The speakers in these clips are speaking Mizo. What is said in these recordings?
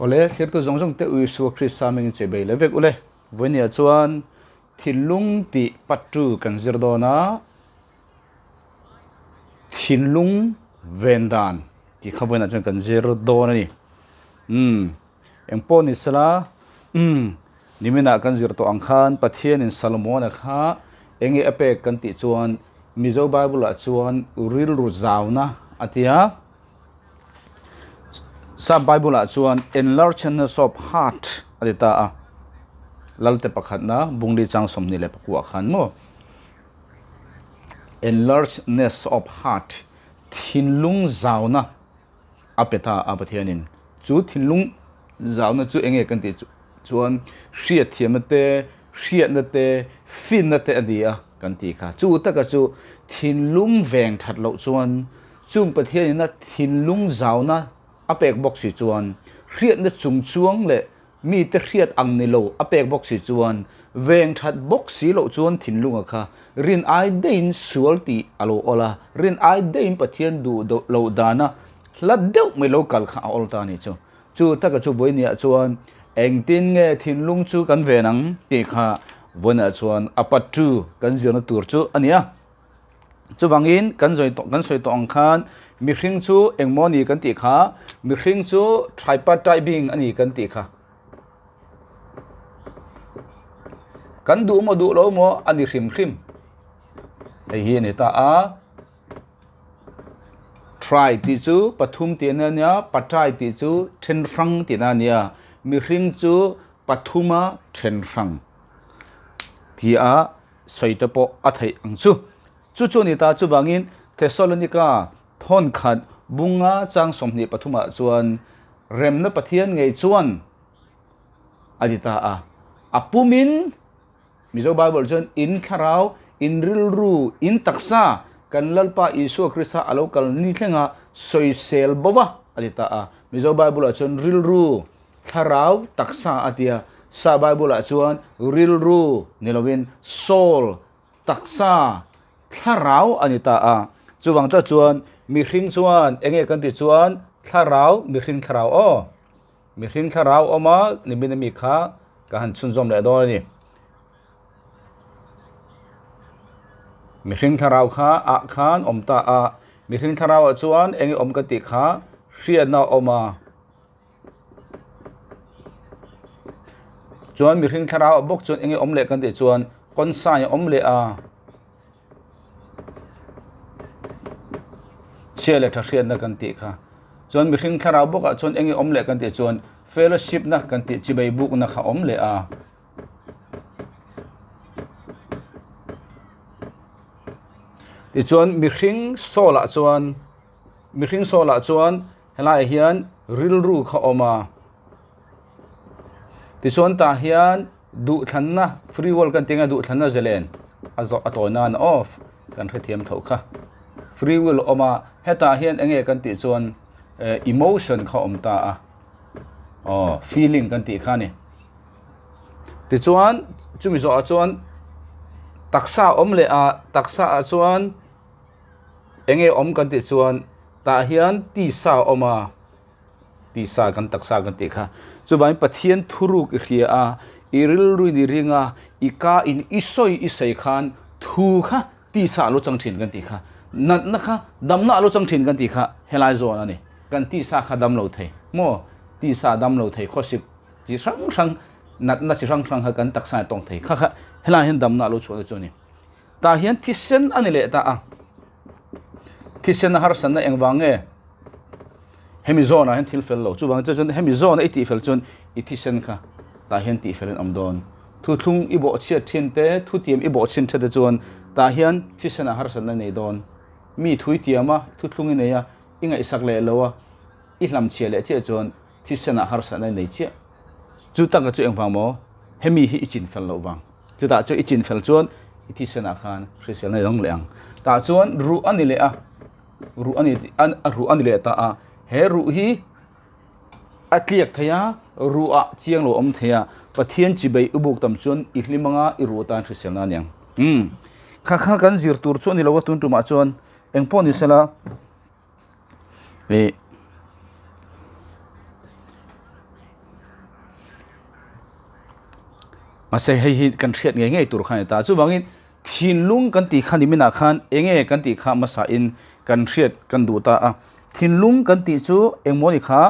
Awle, thlirtu zawng zawng te U Isua Krista hmingin che bei leh vek ule. Vawinia chuan thinlung tih pattu kan zir dawn a, thinlung ven dan tih kha vawiinah chuan kan zir dawn a ni. Umm, engpawh ni sela, umm, niminah kan zir tawh ang khan Pathianin Salomona kha enge a pek kan tih chuan Mizo Bible-ah chuan rilru zauna a ti a. Sap Bible ah chuan enlargeness of heart a ti ta a, Lalte pakhatna Bungli chang 29 ah khan maw enlargeness of heart thinlung zauna a pe ta a Pathianin chu thinlung zauna chu enge kan tih chuan hriatthiamna te hriatna te finna te a ni a kan tih kha chu taka chu thinlung veng that loh chuan Chung Pathianina thinlung zauna a pek bawk si chuan, hriatna chung chuang leh mite hriat ang ni lo a pek bawk si chuan, veng that bawk si loh chuan thinlunga kha rin ai deihin sual tih a lo awl a, rin ai deihin Pathian duh loh dana hla deuh mai lo kal kha a awl ta a nih chu. Chu taka chu vawinia chuan engtin nge thinlung chu kan ven ang tih kha vawinia chuan a pattu kan zirna tur chu a ni a. Chuvangin kan zawi tawh kan sawi tawh ang khan mihring chu engmaw ni kan tih kha mihring chu tripartite being a ni kan tih kha. Kan duh maw duh lo maw a ni hrim hrim. Hei hi a ni ta a. Tri tih chu pathum tihna a nia, patai tih chu then hrang tihna a nia. Mihring chu pathuma then hrang ti a. sawi te pawh a theih ang chu. Chu chu a ni ta, chuvangin Thessalonika thawn khat bunga chang 23 ah chuan remna Pathian ngei chuan a ti ta a, a pumin Mizo Bible chuan in thlarau, in rilru, in taksa kan Lalpa Isua Krista a lo kal ni thlenga sawisel bo va a ti ta a. Mizo Bible ah chuan rilru, Thlarau taksa a tia, sa Bible ah chuan rilru ni lovin soul, taksa, thlarau a ni ta a. Chuvang tak chuan mihring chuan enge kan tih chuan thlarau, mihring thlarau aw, mihring thlarau awm a nimin ami kha ka han chhunzawm leh dawn a ni. Mihring thlarau kha ah khan awm ta a, mihring thlarau ah chuan enge awm kan tih kha hriatna a awm a. Chuan mihring thlarau ah bawk chuan enge awm leh kan tih chuan kawnsai a awm leh a, chhia leh tha hriatna kan tih kha. Chuan mihring thlarau bawk ah chuan enge awm leh kan tih chuan fellowship na kan tih chibai bukna kha a awm leh a. Tichuan mihring soul ah chuan mihring soul ah chuan. Helaiah hian rilru kha awm a, tichuan tah hian duhthlanna free will kan tih anga duhthlanna zalen a zawh a tawi nan off kan hrethiam tho kha free will a awm a, hetah hian eng nge kan tih chuan emotion kha awm ta a, aw feeling kan tih kha a ni. Tichuan chumi zawhah chuan taksa a awm leh a, taksa ah chuan. Eng nge awm kan tih chuan tah hian tisa a awm a, tisa kan taksa kan tih kha. Chuvangin Pathian thuruk i hria a, i rilruin i ring a, i ka in i sawi i sawi khan thu kha tisa a lo chang thin kan tih kha. Natna kha damna a lo chang thin kan tih kha helai zawn a ni. Kan tisa kha dam lo thei maw? Tisa dam lo thei khawsik chi hrang hrang natna chi hrang hrang kha kan taksa in a tawng thei kha kha helai hian damna a lo chhuah na chu a ni. Tah hian thisen a ni leh ta a, thisen a harsatna engvang nge hemi zawnah hian thil fel lo chuvang chuan hemi zawna i tihfel chuan i thisen kha tah hian tihfel in awm dawn. Thuthlung i bawhchhiat thin te, thutiam i bawhchhin the te chuan tah hian thisen a harsatna nei dawn. Mi thui tiam a, thuthlung i nei a, i ngaihsak leh lo a, i hlamchhiah leh chiah chuan thisen ah harsatna nei chiah. Chu taka chu engvang maw? Hemi hi i chinfel loh vang. Chutah chu i chinfel chuan i thisen ah khan hriselna i dawng leh ang. Tah chuan ruh a ni leh a, ruh a ni a ruh a ni leh ta a, he ruh hi a tliak thei a, ruh ah chiang lo awm thei a, Pathian chibei u buk tam chuan i hlim anga i ruh atan hriselna a ni ang. Umm. Kha kha kan zir tur chu a ni lo a tun tumah chuan engpawh ni sela. Ih. Mahse hei hi kan hriat ngei ngei tur kha a ni ta. Chuvangin thinlung kan tih kha niminah khan enge kan tih kha hmasain kan hriat kan duh ta a. Thinlung kan tih chu engmaw ni kha?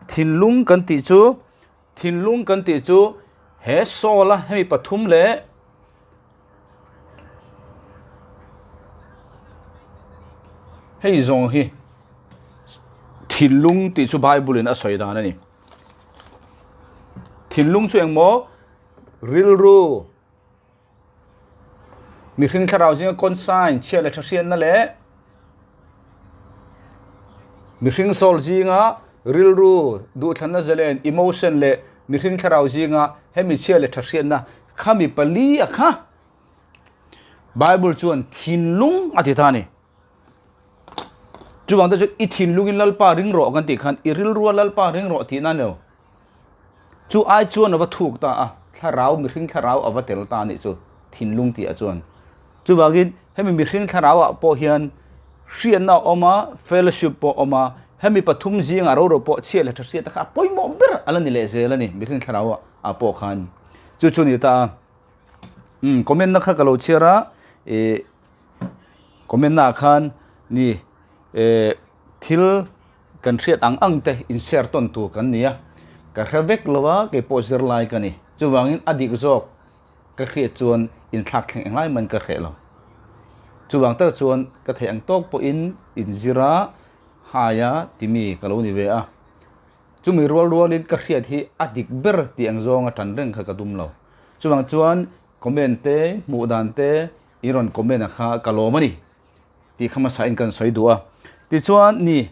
Thinlung kan tih chu thinlung kan tih chu he soul a hemi pathum leh hei zawng hi thinlung tih chu Bible in a sawi dan a ni. Thinlung chu engmaw rilru mihring thlarau zinga consign chhiat leh tha hriatna leh mihring soul zinga rilru duhthlanna zalen emotion leh mihring thlarau zinga hemi chhiat leh tha hriatna khami pali a kha Bible chuan thinlung a ti ta a ni. Chuvang te chu i thinlungin Lalpa ring rawh kan tih khan i rilrua Lalpa ring rawh tihna a ni lo. Chu ai chuan a va thuk ta a, thlarau mihring thlarau a va tel ta a nih chu thinlung tih ah chuan. Chuvangin hemi mihring thlarau ah pawh hian hriatna a awm a, fellowship pawh a awm a, hemi pathum zingah ro ro pawh chhiat leh tha hriatna kha a pawimawh ber a la ni leh zel a ni mihring thlarau ah pawh khan. Chu chu a ni ta a. Umm comment na kha ka lo chhiar a, ih comment na ah khan ni eh thil kan hriat ang ang te in share tawn tur kan ni a, ka hre vek lo a kei pawh zirlai ka ni chuvangin a dik zawk ka hriat chuan inthlak thleng englai man ka hreh lo chuvang tak chuan ka theih ang tawk pawhin inzir a hai a timi ka lo ni ve a. Chumi rual rualin ka hriat hi a dik ber tih ang zawnga tan reng kha ka tum lo. Chuvang chuan comment te, hmuh dan te i rawn comment a kha ka lawm a ni tih kha hmasain kan sawi duh a. Tichuan ni,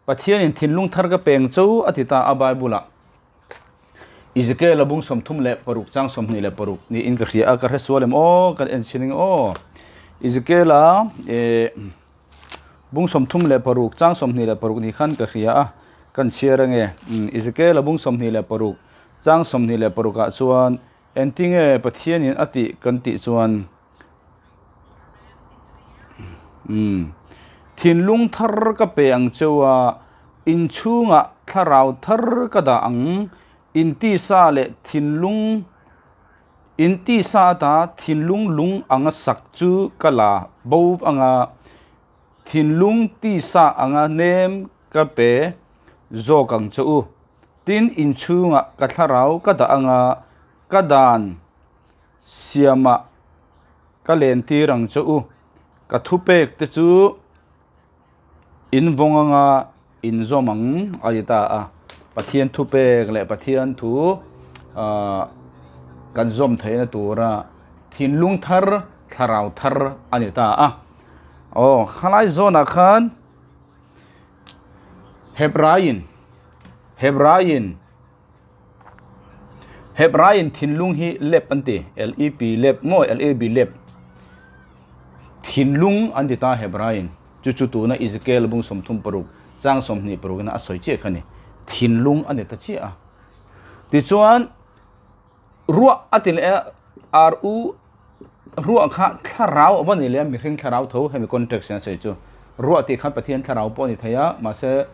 Pathianin thinlung thar ka peng cho a ti ta a Bible-ah. Ezekiel-a bung 36 chang 26 niin ka hria a, ka hre sual em aw, kan en chhin ang aw. Ezekiel-a eh. Bung 36 chang 26 ni khan ka hria a, kan chhiar ange. Ezekiel-a bung 26 chang 26 ah chuan engtinge Pathianin a tih kan tih chuan umm thinlung thar ka pe ang cheu a, inchhungah thlarau thar ka dah ang, intisa leh thinlung In tisa ata thinlung lung anga sak chu ka la bo anga, thinlung tisa anga nem ka pe zawk ang che u. Tin, inchhungah ka thlarau ka dah anga, ka dan siamah ka lentir ang che u. Ka thupek te chu In vawng anga in zawm ang a ti ta a, Pathian thupek leh Pathian thu kan zawm theihna tura thinlung thar, thlarau thar a ni ta a. Aw, khalai zawnah khan Hebraiin, Hebraiin, Hebraiin thinlung hi lep an ti, L-E-P, lep maw, L-A-B, lep. Thinlung an ti ta Hebraiin. Chu chu tuna Ezekiel bung 36 chang 26 ina a sawi chiah kha ni. Thinlung a ni ta chiah a. Tichuan, ruah a ti leh a, R-U, ruah kha thlarau a va ni leh a, mihring thlarau tho hemi context in a sawi chu. Ruah tih khan Pathian thlarau pawh a ni thei a, mahse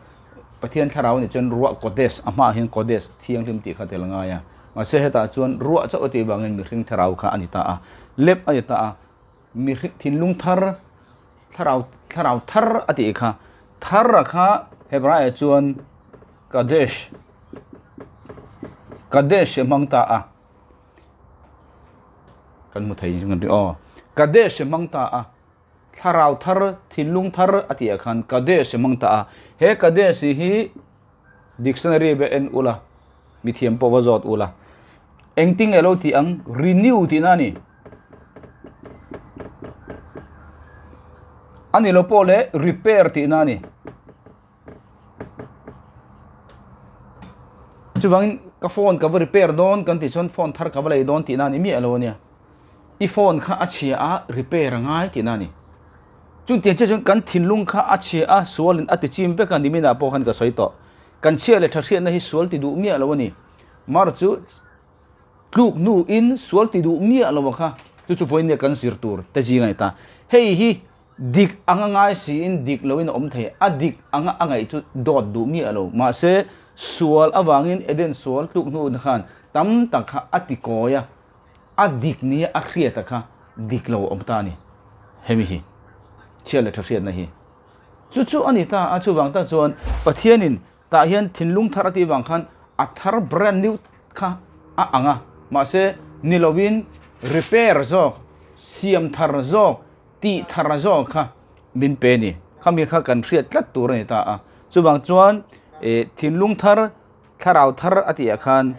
Pathian thlarau nih chuan ruah kodesh, a hmaah hian kodesh, thianghlim tih kha tel a ngai a. Mahse hetah chuan ruah chauh a tih vangin mihring thlarau kha a ni ta a, lep a ni ta a, mihring thinlung thar, thlarau thlarau thar a tih kha, thar a kha Hebraiah chuan kadesh, kadesh a hmang ta a. Kan hmu thei kan ri aw. Kadesh a hmang ta a. Thlarau thar, thinlung thar a tih ah khan Kadesh a hmang ta a. He Kadesh hi dictionary ve en ula, mithiam pawh va zawt ula. Engtin nge lo tih ang? Renew tihna a ni. A ni lo pawh leh repair tihna a ni. Chuvangin ka phone ka va repair dawn kan tih chuan phone thar ka va lei dawn tihna a ni miah lo a nia. I phone kha a chhia a repair a ngai tihna a ni. Chutiang chiah chuan kan thinlung kha a chhia a sualin a ti chim vek a ni minah pawh khan ka sawi tawh. Kan chhia leh tha hriatna hi sual ti duh miah lo a ni. Mar chu tluk hnuin sual ti duh miah lo a kha chu chu vawiin nia kan zir tur te zing a ni ta. Hei hi Dik anga ngai siin dik loin a awm thei. A dik anga a ngaih chu dawt duh miah lo. Mahse, sual avangin Eden sual tluk hnu khan tam tak kha a ti kawi a. a dik nia a hriata kha dik lo a awm ta a ni. Hemi hi chhia leh tha hriatna hi chu chu a ni ta a, chuvang tak chuan Pathianin tah hian thinlung thar a tih vang khan a thar brand new kha a ang a, mahse ni lovin repair zawk, siam thar zawk, tih thar zawk kha min pe a ni. Khami kha kan hriat tlat tur a ni ta a, chuvang chuan ih thinlung thar Thlarau thar a tih ah khan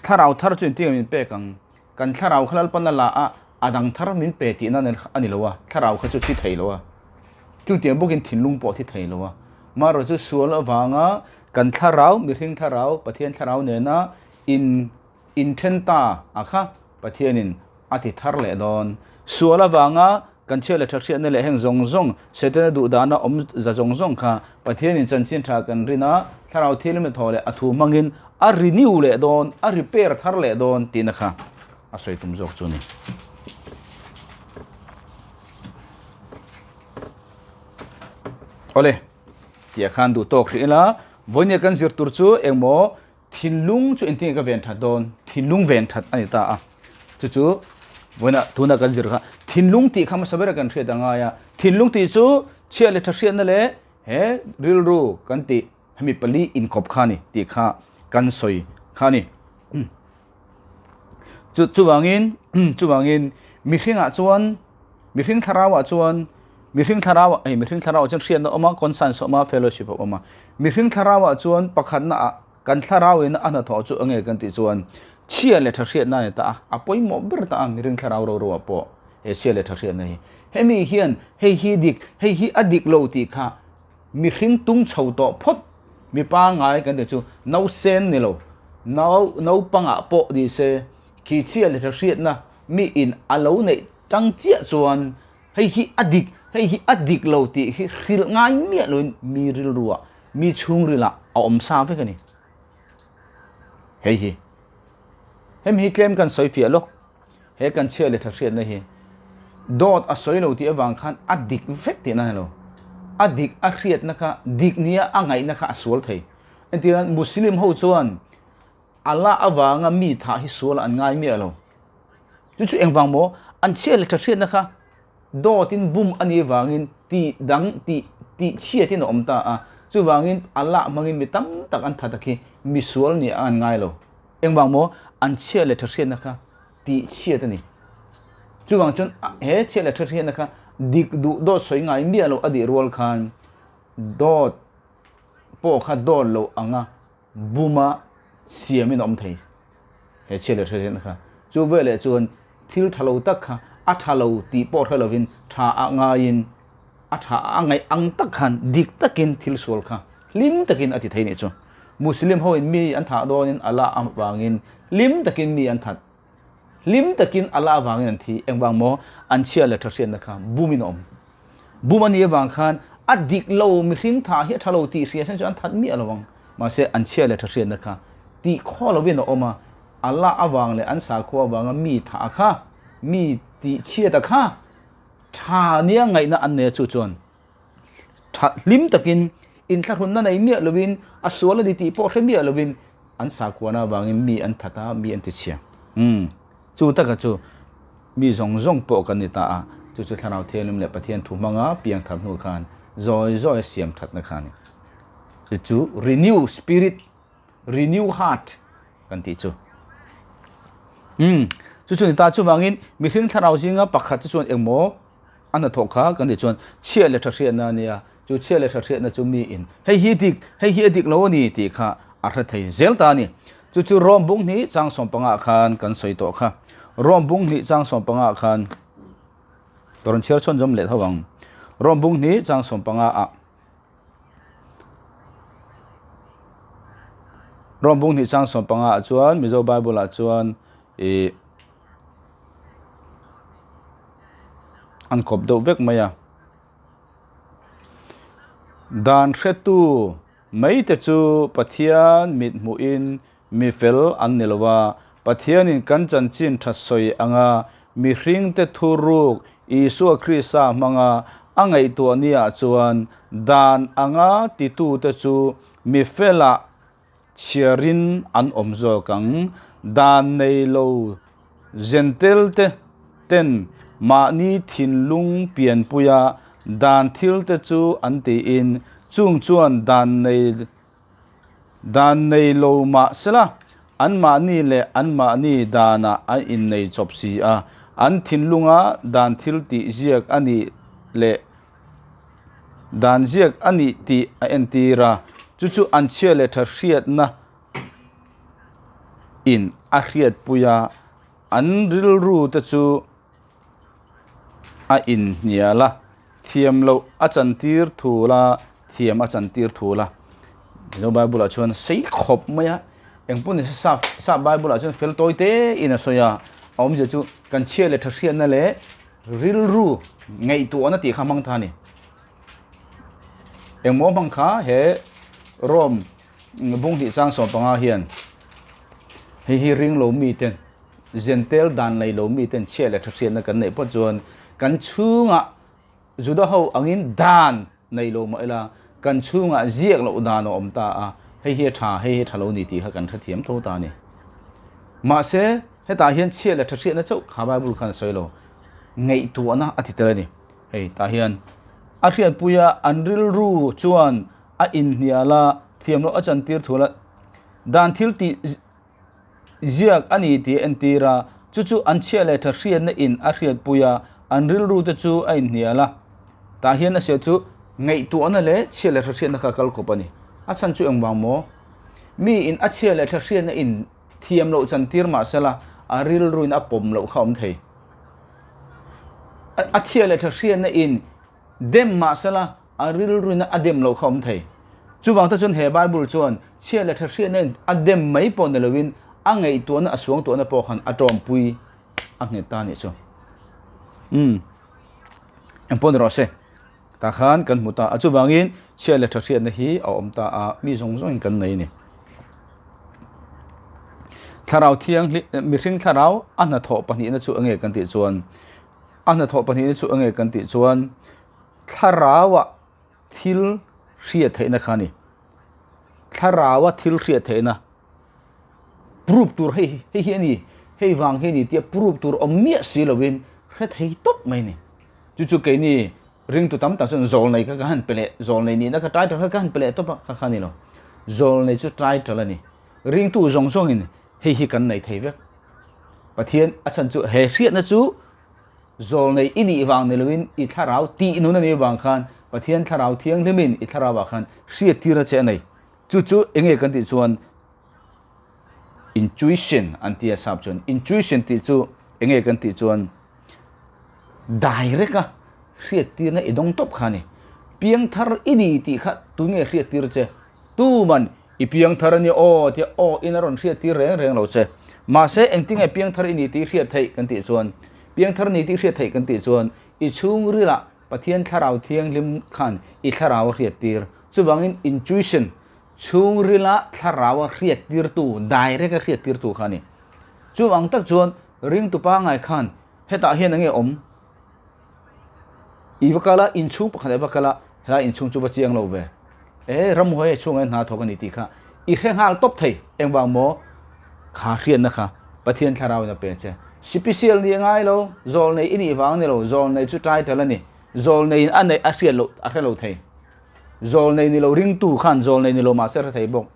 thlarau thar chu inti min pek ang, kan thlarau kha Lalpan a la a, a dang thar min pe tihna a ni lo a, thlarau kha chu thi thei lo a, chutiang bawkin thinlung pawh thi thei lo a, marawh chu sual avanga kan thlarau, mihring thlarau, Pathian thlarau nena in inthen ta a kha Pathianin a ti thar leh dawn. Sual avanga kan chhia leh tha hriatna leh heng zawng zawng, Setana duh dana awm za zawng zawng kha Pathianin chanchin tha kan rin a, Thlarau Thianghlim leh thaw leh a thu hmangin a renew leh dawn, a repair thar leh dawn tihna kha a sawi tum zawk chu a ni. Awle, tih khan duh tawk hrih ila, vawinia kan zir tur chu engmaw Thinlung chu engtin nge ka ven that dawn? Thinlung ven that a ni ta a. Chu chu vawiinah tuna kan zir kha thinlung tih kha hmasa bera kan hriat a ngai a. Thinlung tih chu chhiat leh tha hriatna leh he rilru kan tih hemi pali inkawp kha a ni tih kha kan sawi kha a ni. Chu chuvangin chuvangin mihringah chuan mihring thlarauah chuan mihring thlarau hei mihring thlarauah chuan hriatna a awm a conscience a awm a fellowship a awm a mihring thlarauah chuan pakhatna ah kan thlarau in a hnathawh chu enge kan tih chuan chhia leh tha hriatna a ni ta a a pawimawh ber ta a mihring thlarau ro ro ah pawh he chhia leh tha hriatna hi hemi hian hei hi dik hei hi a dik lo tih kha Mihring tung chho tawh phawt mi pangngai kan ti chu nausen ni lo, nau naupangah pawh ni se khi chhia leh hriatna mi in a lo neih tang chiah chuan hei hi a dik, hei hi a dik lo tih hi hrilh ngai miah loin mi rilruah, mi chhungrilah a awm sa vek a ni. Hei hi hemi hi tlem kan sawi fiah lawk. He kan chhia leh tha hriatna hi dawt a sawi lo tih avang khan a dik vek tihna a ni lo. A dik a hriatna kha dik nia a ngaihna kha a sual thei. Entirnan Muslim ho chuan Allah avanga mi thah hi sual an ngai miah lo. Chu chu engvang maw? An chhia leh tha hriatna kha dawtin bum a nih avangin tih dang tih tih chhiatin a awm ta a. Chuvangin Allah hmangin mi tam tak an that a khi misual nia an ngai lo. Engvang maw an chhia leh tha hriatna kha tih chhiat a ni. Chuvang chuan he chhia leh tha hriatna kha dik duh dawt sawi ngai miah lo a dih rual khan dawt pawh kha dawt lo anga buma siamin a awm thei he chhia leh tha hriatna kha. Chu veleh chuan thil tha lo tak kha a tha lo tih pawh hre lovin tha ah ngaiin a tha a ngaih ang tak khan dik takin thil sual kha hlim takin a ti thei nih chu. Muslim ho in mi an thah dawnin Allah avangin hlim takin mi an that. Hlim takin Allah avangin an thi. Engvang maw? An chhia leh tha hriatna kha bumin a awm. Bum a nih avang khan a dik lo mihring thah hi a tha lo tih hria sen chu an that miah lo ang. Mahse an chhia leh tha hriatna kha tih khaw lovin a awm a, Allah avang leh an sakhua avanga mi thah kha, mi tih chhiata kha Tha nia ngaihna an nei a chu chuan tha hlim takin inthlahrunna nei miah lovin a sual a ni tih pawh hre miah lovin an sakuana avangin mi an that a, mi an ti chhia. Umm chu taka chu mi zawng zawng pawh kan ni ta a, chu chu Thlarau Thianghlim leh Pathian thu hmanga piang thar hnu khan zawi zawi a siam thatna kha a ni. Chu chu renew spirit renew heart kan tih chu. Umm chu chu ni ta chuvangin mihring thlarau zinga pakhat chu chuan engmaw a hnathawh kha kan tih chuan chhia leh tha hriatna a nia, chu chhia leh tha hriatna chu mi in hei hi dik, hei hi a dik lo a ni tih kha a hre thei zel ta a ni. Chu chu Rom bung hnih chang sawmpangah khan kan sawi tawh kha. Rom bung hnih chang sawmpangah khan ka rawn chhiar chhawn zawm leh tho ang. Rom bung hnih chang sawmpanga ah. Rom bung hnih chang 15 ah chuan Mizo Bible ah chuan ih an kawp deuh vek mai a. Dan hretu mai te chu Pathian mit hmuhin mi fel an ni lo a, Pathianin kan chanchin tha sawi anga mihringte thuruk Isua Krista hmanga a ngaihtuah niah chuan dan anga titute chu mi felah chhiarin an awm zawk ang. Dan nei lo Jentail-te ten mahni thinlung pianpuia dan thilte chu an tiin, chung chuan dan nei dan nei lo mah sela, anmahni leh anmahni danah an innei chawp si a, an thinlunga dan thil tih ziak a nih leh dan ziak a nih tih a entir a, chu chu an chhia leh tha hriatna in a hriatpui a, an rilru te chu a inhnial a, thiam loh a chantir thul a, thiam a chantir thul a. Mizo Bible ah chuan sei khawp mai a, eng pawh ni se sap sap Bible ah chuan fel tawi te in a sawi a, a awmzia chu kan chhia leh tha hriatna leh rilru ngaihtuahna tih kha hmang ta a ni. Engmaw hmang kha he Rome Bung hnih chang 15 hian hei hi ring lo miten Zentel dan nei lo miten chhia leh tha hriatna kan neih phawt chuan kan chhungah Juda ho angin dan nei lo mah ila kan chhungah ziak loh dan a awm ta a, hei hi a tha, hei hi a tha lo ni tih kha kan hrethiam tho ta a ni. Mahse, hetah hian chhia leh tha hriatna chauh kha Bible khan a sawi lo, ngaihtuahna a ti tel a ni. Hei tah hian a hriatpuia an rilru chuan a inhnial a, thiam loh a chantir thul a, dan thil tih ziak a ni tih a entir a, chu chu an chhiah leh tha hriatna in a hriatpui a, an rilru te chu a inhnial a. Tah hian a hriat chu ngaihtuahna leh chhiah leh tha hriatna kha a kal khawp a ni. A chhan chu engvang maw? Mi in a chhiah leh tha hriatna in thiam loh chantir mah sela a rilru in a pawm loh kha a awm thei. A chhiah leh tha hriatna in Dem mah sela, a rilruina a dem loh kha awm thei. Chuvang te chuan he Bible chuan chhia leh tha hriatna in a dem mai pawh ni loin a ngaihtuahna a suangtuahna pawh khan a tawmpui a nghet ta a nih chu. Umm. Engpawh ni rawh se. Tah khan kan hmu ta a. Chuvangin chhia leh tha hriatna hi a awm ta a, mi zawng zawngin kan nei a ni. Thlarau thianghlim, mihring thlarau a hnathawh pahnihna chu enge kan tih chuan A hnathawh pahnihna chu enge kan tih chuan thlarauah thil hriat theihna kha a ni. Thlarauah thil hriat theihna proof tur hei hei hi a ni, hei vang hi a ni tia proof tur awm miah si lovin hre thei tawp mai a ni. Chu chu keini ringtu tam tak chuan zawlnei kha ka han pe leh, zawlnei nihna kha title kha ka han pe leh tawp a, kha kha a ni lo. Zawlnei chu title a ni. Ringtu zawng zawngin hei hi kan nei thei vek. Pathian a chhan chu he hriatna chu zawlnei i nih vang ni loin i thlarau tih nun a nih vang khan Pathian thlarau thianghlimin i thlarauah khan hriattirna che a nei. Chu chu enge kan tih chuan intuition an ti a sap chuan. Intuition tih chu enge kan tih chuan direct a hriattirna i dawng tawp kha a ni. Piangthar i ni tih kha tunge hriattir che? Tuman I piangthar a ni aw tia aw in a rawn hriat tir reng reng lo che. Mahse engtinge piangthar i ni tih hriat theih kan tih chuan, piangthar ni tih hriat theih kan tih chuan i chhungrilah Pathian Thlarau Thianghlim khan i thlarau a hriat tir. Chuvangin intuition, chhungrila thlarau a hriat tirtu, direct a hriat tirtu kha a ni. Chuvang tak chuan ringtu pangngai khan hetah hian enge awm? I va kal a, inchhung pakhat ah i va kal a, helai inchhung chu va chiang lo ve. E, ramhuai chhungah hian hna thawk a ni tih kha i hre nghal tawp thei. Engvang maw? Kha hriatna kha Pathian thlarau in a pe che. Sipisial nih a ngai lo, zawlnei i nih vang a ni lo, zawlnei chu title a ni. Zawlnei in a neih a hriat loh a hre lo thei. Zawlnei ni lo ringtu khan zawlnei ni lo mahse a hre thei bawk.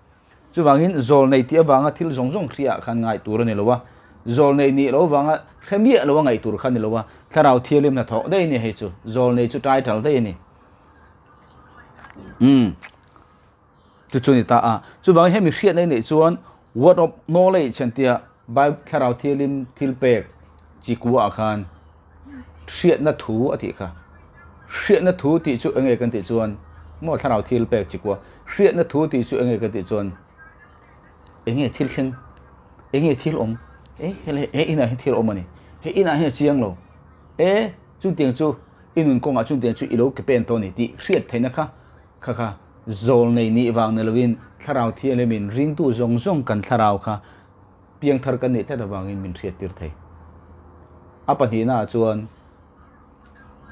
Chuvangin zawlnei tih avanga thil zawng zawng hriaah khan ngaih tur a ni lo a, zawlnei nih lo avanga hre miah lo a ngaih tur kha a ni lo a, thlarau thialim hnathawk daih a ni hei chu, zawlnei chu title daih a ni. Umm. Chu chu a ni ta a. Chuvangin hemi hriatna i neih chuan word of knowledge an tia Bible thlarau thialim thil pek chi kuaah khan hriatna thu a tih kha. Hriatna thu tih chu enge kan tih chuan maw thlarau thil pek chi kua. Hriatna thu tih chu enge kan tih chuan enge thil thleng, enge thil awm, e hele he inah hian thil awm a ni, he inah hian a chiang lo, e chutiang chu i nun kawngah chutiang chu i lo ke pen tawh a ni tih hriat theihna kha kha kha zawlnei nih vang ni lovin thlarau thianghlimin ringtu zawng zawng kan thlarau kha piangthar kan nih tlat avangin min hriattir thei. A pahnihnaah chuan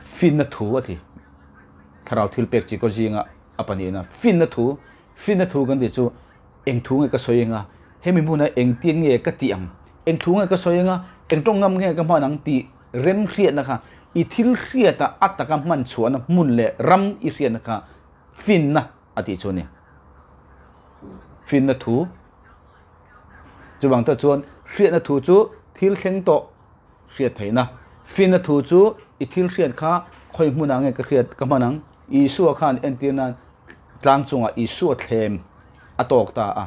finna thu a ti. Thlarau thil pek chi kaw zinga a pahnihna finna thu, finna thu kan tih chu eng thu nge ka sawi anga, hemi hmuna engtin nge ka tih ang, eng thu nge ka sawi anga, Eng tawngkam nge ka hman ang tih rem hriatna kha i thil hriata a taka hman chhuahna hmun leh ram i hriatna kha finna a tih chu a ni. Finna thu chuvang te chuan hriatna thu chu thil thleng tawh hriat theihna. Finna thu chu i thil hriat kha khawi hmunah nge ka hriat ka hman ang? Isua khan entir nan tlang chungah Isua thlem a tawk ta a.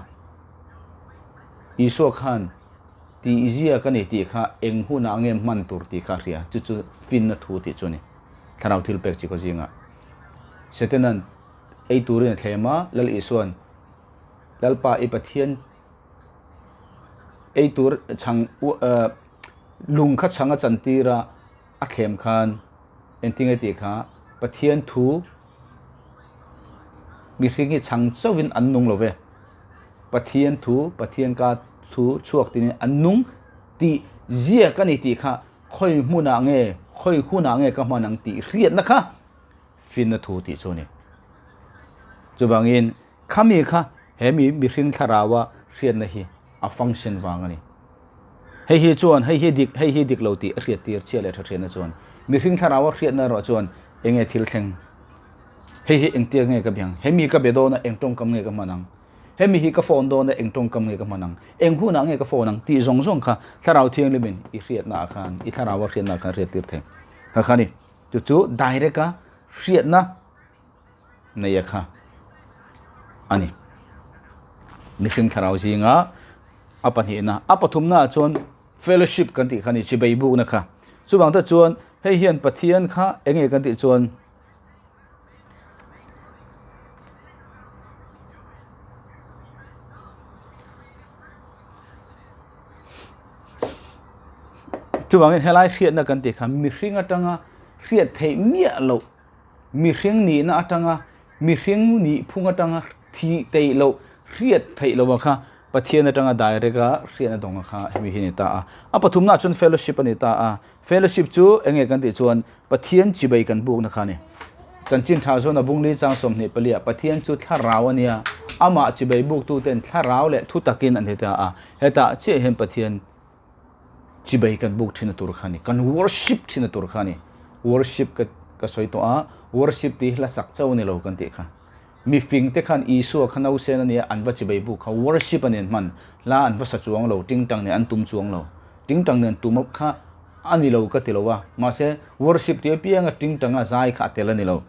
Isua khan tih ziak a ni tih kha eng hunah nge hman tur tih kha a hria. Chu chu finna thu tih chu a ni. Thlarau thil pek chi khaw zingah Setanan ei turin a thlem a, Lal Isua'n Lalpa i Pathian ei tur chhang lung kha chhang a chantir a, a thlem khan engtin nge tih kha Pathian thu mihring hi chhang chauhin an nung lo ve. Pathian thu, Pathian ka thu chhuak tinin an nung tih ziak a ni tih kha khawi hmunah nge, khawi hunah nge ka hman ang tih hriatna kha finna thu tih chu a ni. Chuvangin Khami kha he mi mihring thlaraua hriatna hi a function vang a ni. Hei hi chuan hei hi dik, hei hi dik lo tih a hriattir chhia leh tha hriatna chuan mihring thlaraua hriatna erawh chuan eng nge thil thleng? Hei hi engtia nge ka biang? He mi ka be dawn a eng tawngkam nge ka hman ang? He mi hi ka phone dawn a eng tawngkam nge ka hman ang? Eng hunah nge ka phone ang? Tih zawng zawng kha thlarau thianghlimin i hriatna ah khan, i thlaraua hriatna ah khan a hriattir thei. Kha kha a ni. Chu chu direct a hriatna nei a kha a ni. Mihring thlarau zinga a pahnihna, a pathumna ah chuan fellowship kan tih kha a ni, chibei bukna kha. Chuvang te chuan hei hian Pathian kha eng nge kan tih chuan Chuvangin helai hriatna kan tih kha mihring atanga hriat theih miah loh Mihring nihna atanga mihring nih phung atanga thih theih loh, hriat theih loh a kha Pathian atanga direct a hriatna dawng a kha hemi hi a ni ta a. A pathumnaah chuan fellowship a ni ta a. Fellowship chu eng nge kan tih chuan Pathian chibai kan bukna kha a ni. Chanchin tha zawn a bungli chang 24 ah Pathian chu thlarau a nia, amah chibai buktuten thlarau leh thu takin an ti ta a. Hetah chiah hian Pathian Chibai kan buk thin a tur kha a ni, kan worship thin a tur kha a ni. Worship ka ka sawi tawh a, worship tih hi hla sak chauh a ni lo kan tih kha. Mifing te khan Isua kha nausen a nia an va chibai buk kha worship a nen hman, hla an va sa chuang lo, tingtang nen an tum chuang lo. Tingtang nen tum kha a ni lo ka ti lo a, mahse worship tih apianga tingtanga zai kha a tel a ni lo.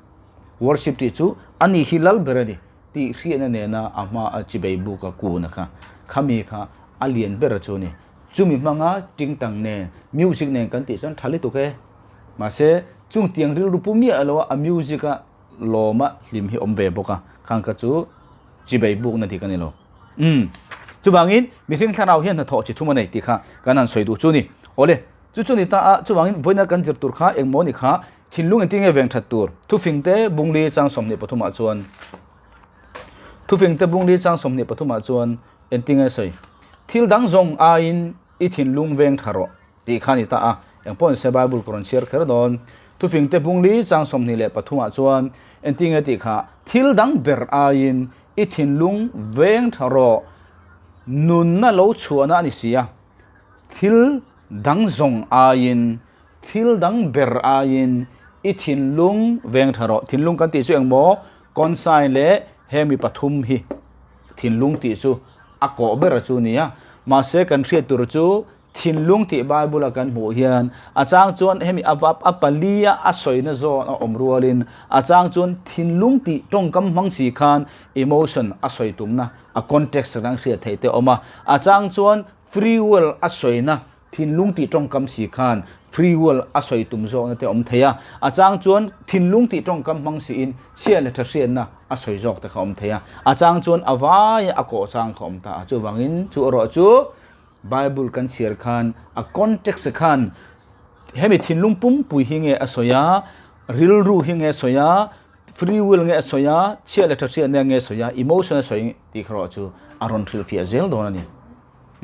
Worship tih chu a ni hi lal ber a ni. Tih hriatna nena a hma a chibei buk a kun a kha, khami kha a lian ber chu a ni. Chumi hmanga tingtang nen, music nen kan tih chuan tha lutuk e. Mahse, chung tiang rilru pu miah lo a, a music a lawm a hlim hi awm ve bawk a, khang kha chu chibei bukna dik a ni lo. Umm. Chuvangin, mihring thlarau hian hnathawh chi thum a nei tih kha kan han sawi duh chu a ni. Awle, chu chu ni ta a, chuvangin vawiina kan zir tur kha engmaw ni kha Thinlung engtin nge veng that tur? Thufingte bungli chang 23 ah chuan Thufingte bungli chang 23 ah chuan engtin nge sawi? Thil dang zawng aiin i thinlung veng tha rawh tih kha a ni ta a, engpawh nise Bible ka rawn chhiar kher dawn. Thufingte bungli chang 23 ah chuan engtin nge tih kha? Thil dang ber aiin i thinlung veng tha rawh, nunna lo chhuahna a ni si a, thil dang zawng aiin Thil dang ber aiin i thinlung veng tha rawh. Thinlung kan tih chu eng maw? Consign leh hemi pathum hi thinlung tih chu a kawh ber chu a ni a. Mahse kan hriat tur chu thinlung tih Bible a kan hmuh hian a chang chuan hemi a a pali a a sawina zawn a awm rualin a chang chuan thinlung tih tawngkam hmang si khan emotion a sawi tumna a context kan hriat theih te a awm a. A chang chuan free will a sawina Thinlung tih tawngkam si khan free will a sawi tum zawkna te a awm thei a, a chang chuan thinlung tih tawngkam hmang siin chhia leh tha hriatna a sawi zawk te kha a awm thei a, a chang chuan a vaia a kawh chang kha a awm ta a, chuvangin chu erawh chu Bible kan chhiar khan a context khan hemi thinlung pumpui hi nge a sawi a, rilru hi nge a sawi a, free will nge a sawi a, chhia leh tha hriatna nge a sawi a, emotion a sawi tih kha erawh chu a rawn hrilhfiah zel dawn a ni.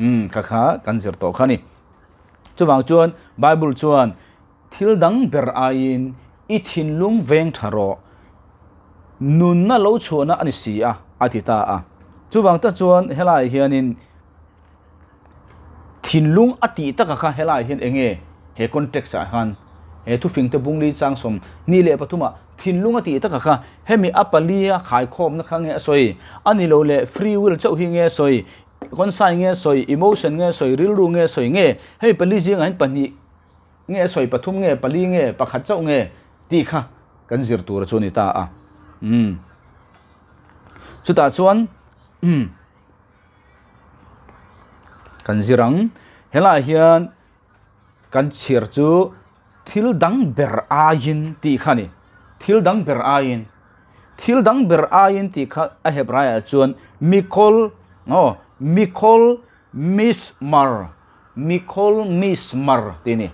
Umm kha kha kan zir tawh kha ni. Chuvang chuan Bible chuan thil dang ber aiin i thinlung veng tha rawh, nunna lo chhuahna a ni si a, a ti ta a. Chuvang tak chuan helaiah hianin. Thinlung a tih taka kha helaiah hian eng nge he context ah khan he thufingte bungli chang 23 ah thinlung a tih taka kha hemi a pali a khaikhawmna kha nge a sawi? A ni lo le free will chauh hi nge a sawi? Conscience nge a sawi? Emotion nge a sawi? Rilru nge a sawi? Nge hemi pali zingah hian pahnih nge a sawi pathum nge pali nge pakhat chauh nge tih kha kan zir tur chu a ni ta a. Umm chutah chuan umm kan zir ang helaiah hian kan chhiar chu thil dang ber aiin tih kha a ni thil dang ber aiin thil dang ber aiin tih kha a hebraiah chuan mikol aw mikol mismar Mikol Mismar tih a ni.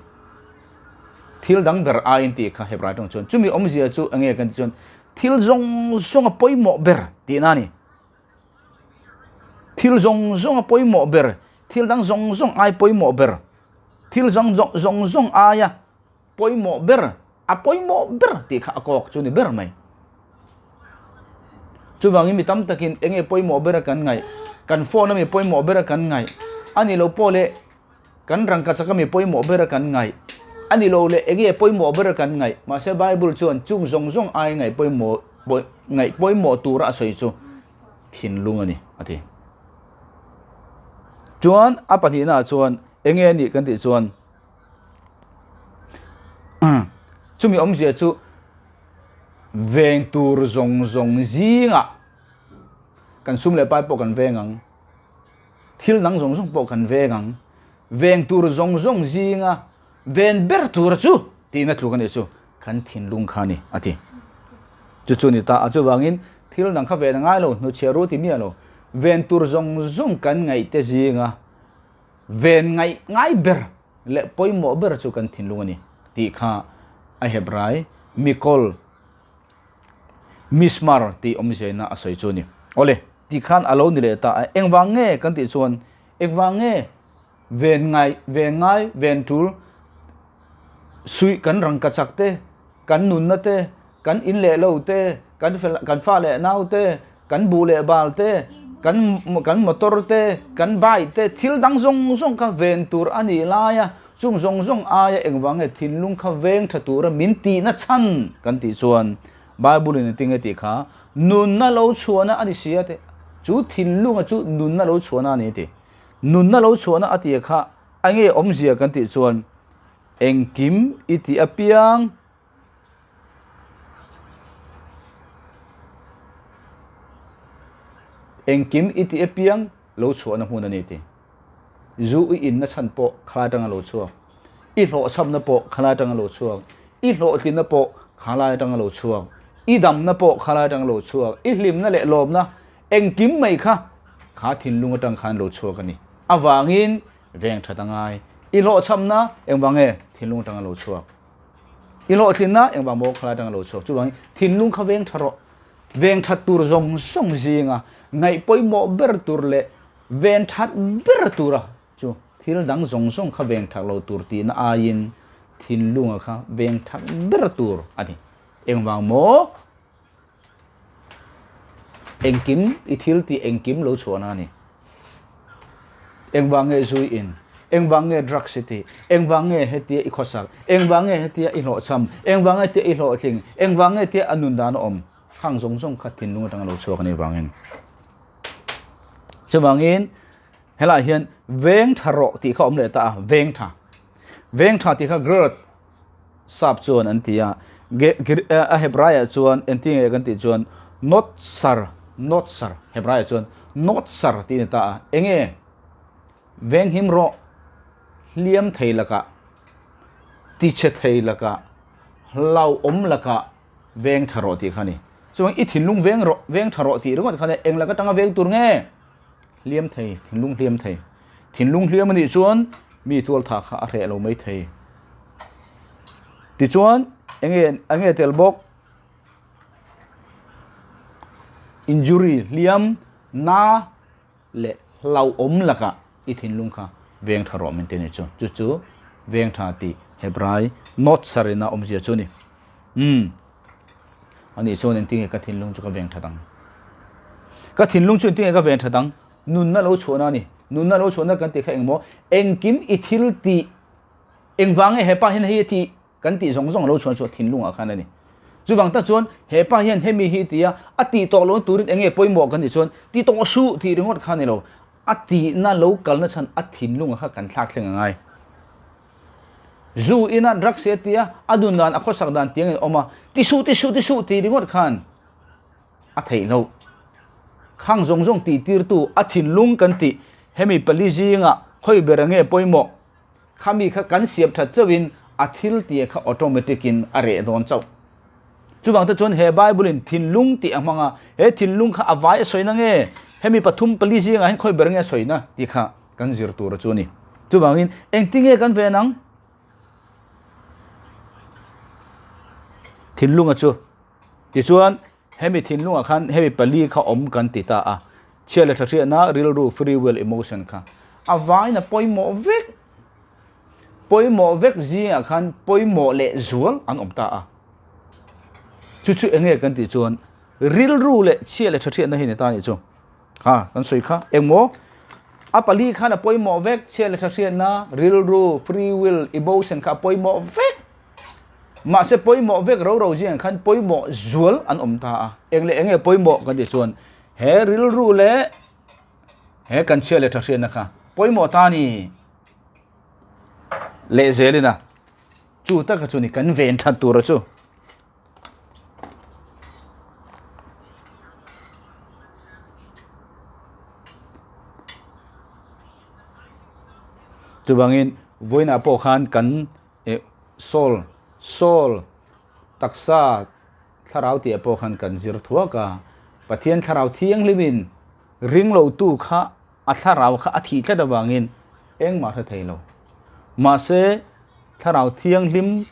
Thil dang ber aiin tih kha Hebrai tawng chuan chumi awmzia chu eng nge kan tih chuan thil zawng zawng a pawimawh ber tihna a ni. Thil zawng zawng a pawimawh ber, thil dang zawng zawng ai pawimawh ber, thil zawng zawng zawng aia pawimawh ber, a pawimawh ber tih kha a kawk chu ni ber mai. Chuvangin mi tam takin eng nge pawimawh ber a kan ngaih, kan phone a mi pawimawh ber a kan ngaih, a ni lo pawh leh kan rangkachak a mi pawimawh ber a kan ngaih, a ni lo leh eng nge pawimawh ber a kan ngaih. Mahse Bible chuan chung zawng zawng ai ngaih pawimawh ngaih pawimawh tura a sawi chu thinlung a ni a ti. Chuan a pahnihnaah chuan eng nge a nih kan tih chuan Chumi awmzia chu veng tur zawng zawng zingah kan sum leh pai pawh kan veng ang, thil dang zawng zawng pawh kan veng ang, veng tur zawng zawng zinga ven ber tura chu tihna tluk a nih chu kan thinlung kha a ni a ti. Chu chu a ni ta a, chuvangin thil dang kha ven a ngai lo, hnuchhiah ru ti miah lo, ven tur zawng zawng kan ngaihte zinga Ven ngaih ngai ber leh pawimawh ber chu kan thinlung a ni tih kha a Hebrai Mikol Mishmar tih awmziaina a sawi chu a ni. Awle, tih khan a lo ni leh ta a, engvang nge kan tih chuan engvang nge ven ngai, ven ngai, ven tul suih kan rangkachak te, kan nunna te, kan in leh lo te, kan fel kan fa leh nau te, kan buh leh bal te, kan kan motor te, kan bike te, thil dang zawng zawng kha ven tur a nih lai a, chung zawng zawng aia engvang nge thinlung kha veng tha tura min tihna chhan kan tih chuan Bible in engtin nge tih kha nunna lo chhuahna a ni si a tih chu thinlunga chu nunna lo chhuahna a ni a ti. Nunna lo chhuahna a tih kha a nge awmzia kan tih chuan engkim i tih apiang Engkim i tih apiang lo chhuahna hmun a ni ti. Zu i inna chhan pawh khalai atanga lo chhuak, i hlawhchhamna pawh khalai atanga lo chhuak, i hlawhtlinna pawh khalai atanga lo chhuak, i damna pawh khalai atanga lo chhuak, i hlimna leh lawmna engkim mai kha kha thinlung atang khan lo chhuak a ni. Avangin veng that a ngai. I hlawhchhamna engvang nge thinlung atanga lo chhuak? I hlawhtlinna engvang maw khalai atanga lo chhuak? Chuvangin thinlung kha veng tha rawh. Veng that tur zawng zawng zinga ngaih pawimawh ber tur leh ven that ber tura chu thil dang zawng zawng kha veng that lo tur tihna aiin thinlunga kha veng that ber tur a ni. Engvang maw? Engkim i thil tih engkim lo chhuahna a ni. Engvang nge zui in? Engvang nge drugs i tih? Engvang nge hetia i khawsak? Engvang nge hetia i hlawhchham? Engvang nge tia i hlawhtling? Engvang nge tia a nun dan a awm? Khang zawng zawng kha thinlung atanga lo chhuak a nih vangin. Chuvangin helaiah hian veng tha rawh tih kha awm leh ta a, veng tha. Veng tha tih kha girth Sap chuan an ti a, a Hebraiah chuan engti nge kan tih chuan Notsar, Notsar, Hebraiah chuan Notsar tih a ni ta a, enge venghim rawh, hliam thei lakah, tichhe thei lakah, hlauhawm lakah veng tha rawh tih kha a ni. Chuan i thinlung veng rawh, veng tha rawh tih ringawt khan eng lak atanga veng tur nge? Hliam thei, thinlung hliam thei. Thinlung hliam a nih chuan mi tualtha kha a hreh lo mai thei. Tichuan, enge enge tel bawk? Injury, hliam, na leh hlauhawm lakah i thinlung kha veng tha rawh min ti a nih chu. Chu chu veng tha tih Hebrai note sarina awmzia chu a ni. Umm. Ani chuan engtinge ka thinlung chu ka veng that ang? Ka thinlung chu engtinge ka veng that ang? Nunna lo chhuahna a ni. Nunna lo chhuahna kan tih kha engmaw? Engkim i thil tih engvang nge hepa hian hei a tih kan tih zawng zawng a lo chhuah chu a thinlungah khan a ni. Chuvang tak chuan hepa hian hemi hi ti a, a tih tawh lo turin enge pawimawh kan tih chuan ti tawh suh tih ringawt kha a ni lo. A tihna lo kalna chhan a thinlungah kha kan thlak thleng a ngai. Zu ina drugs hi a ti a, a nun dan a khawsak dan tiangin a awm a, ti suh ti suh ti suh tih ringawt khan a theih loh. Khang zawng zawng tih tirtu a thinlung kan tih hemi pali zingah khawi ber nge pawimawh khami kha kan siam that chauhin a thil tia kha automatic in a reh dawn chauh. Chuvang te chuan he Bible in thinlung tih a hmang a, he thinlung kha a vai a sawina nge hemi pathum pali zingah hian khawi ber nge a sawina tih kha kan zir tur a chu a ni. Chuvangin engtinge kan ven ang? Thinlunga chu. Tichuan hemi thinlungah khan hemi pali kha awm kan ti ta a. Chhia leh thahriatna, rilru, free will, emotion kha a vain a pawimawh vek. Pawimawh vek zingah khan pawimawh leh zual an awm ta a. Chu chu enge kan tih chuan rilru leh chhia leh thahriatna hi ni ta a nih chu. Ha, kan sawi kha. Engmaw? A pali khan a pawimawh vek, chhia leh tha hriatna, rilru, free will, emotion kha a pawimawh vek. Mahse pawimawh vek ro ro zingah khan pawimawh zual an awm ta a. Eng leh enge pawimawh kan tih chuan he rilru leh he kan chhia leh tha hriatna kha pawimawh ta ni leh zelin a. Chu taka chu ni kan ven that tur a chu. Chuvangin vawiinah pawh khan kan eh soul soul taksa thlarau tih ah pawh khan kan zir thuak a, Pathian thlarau thianghlimin ringlotu kha a thlarau kha a thih tlat avangin engmah hre thei lo. Mahse thlarau thianghlim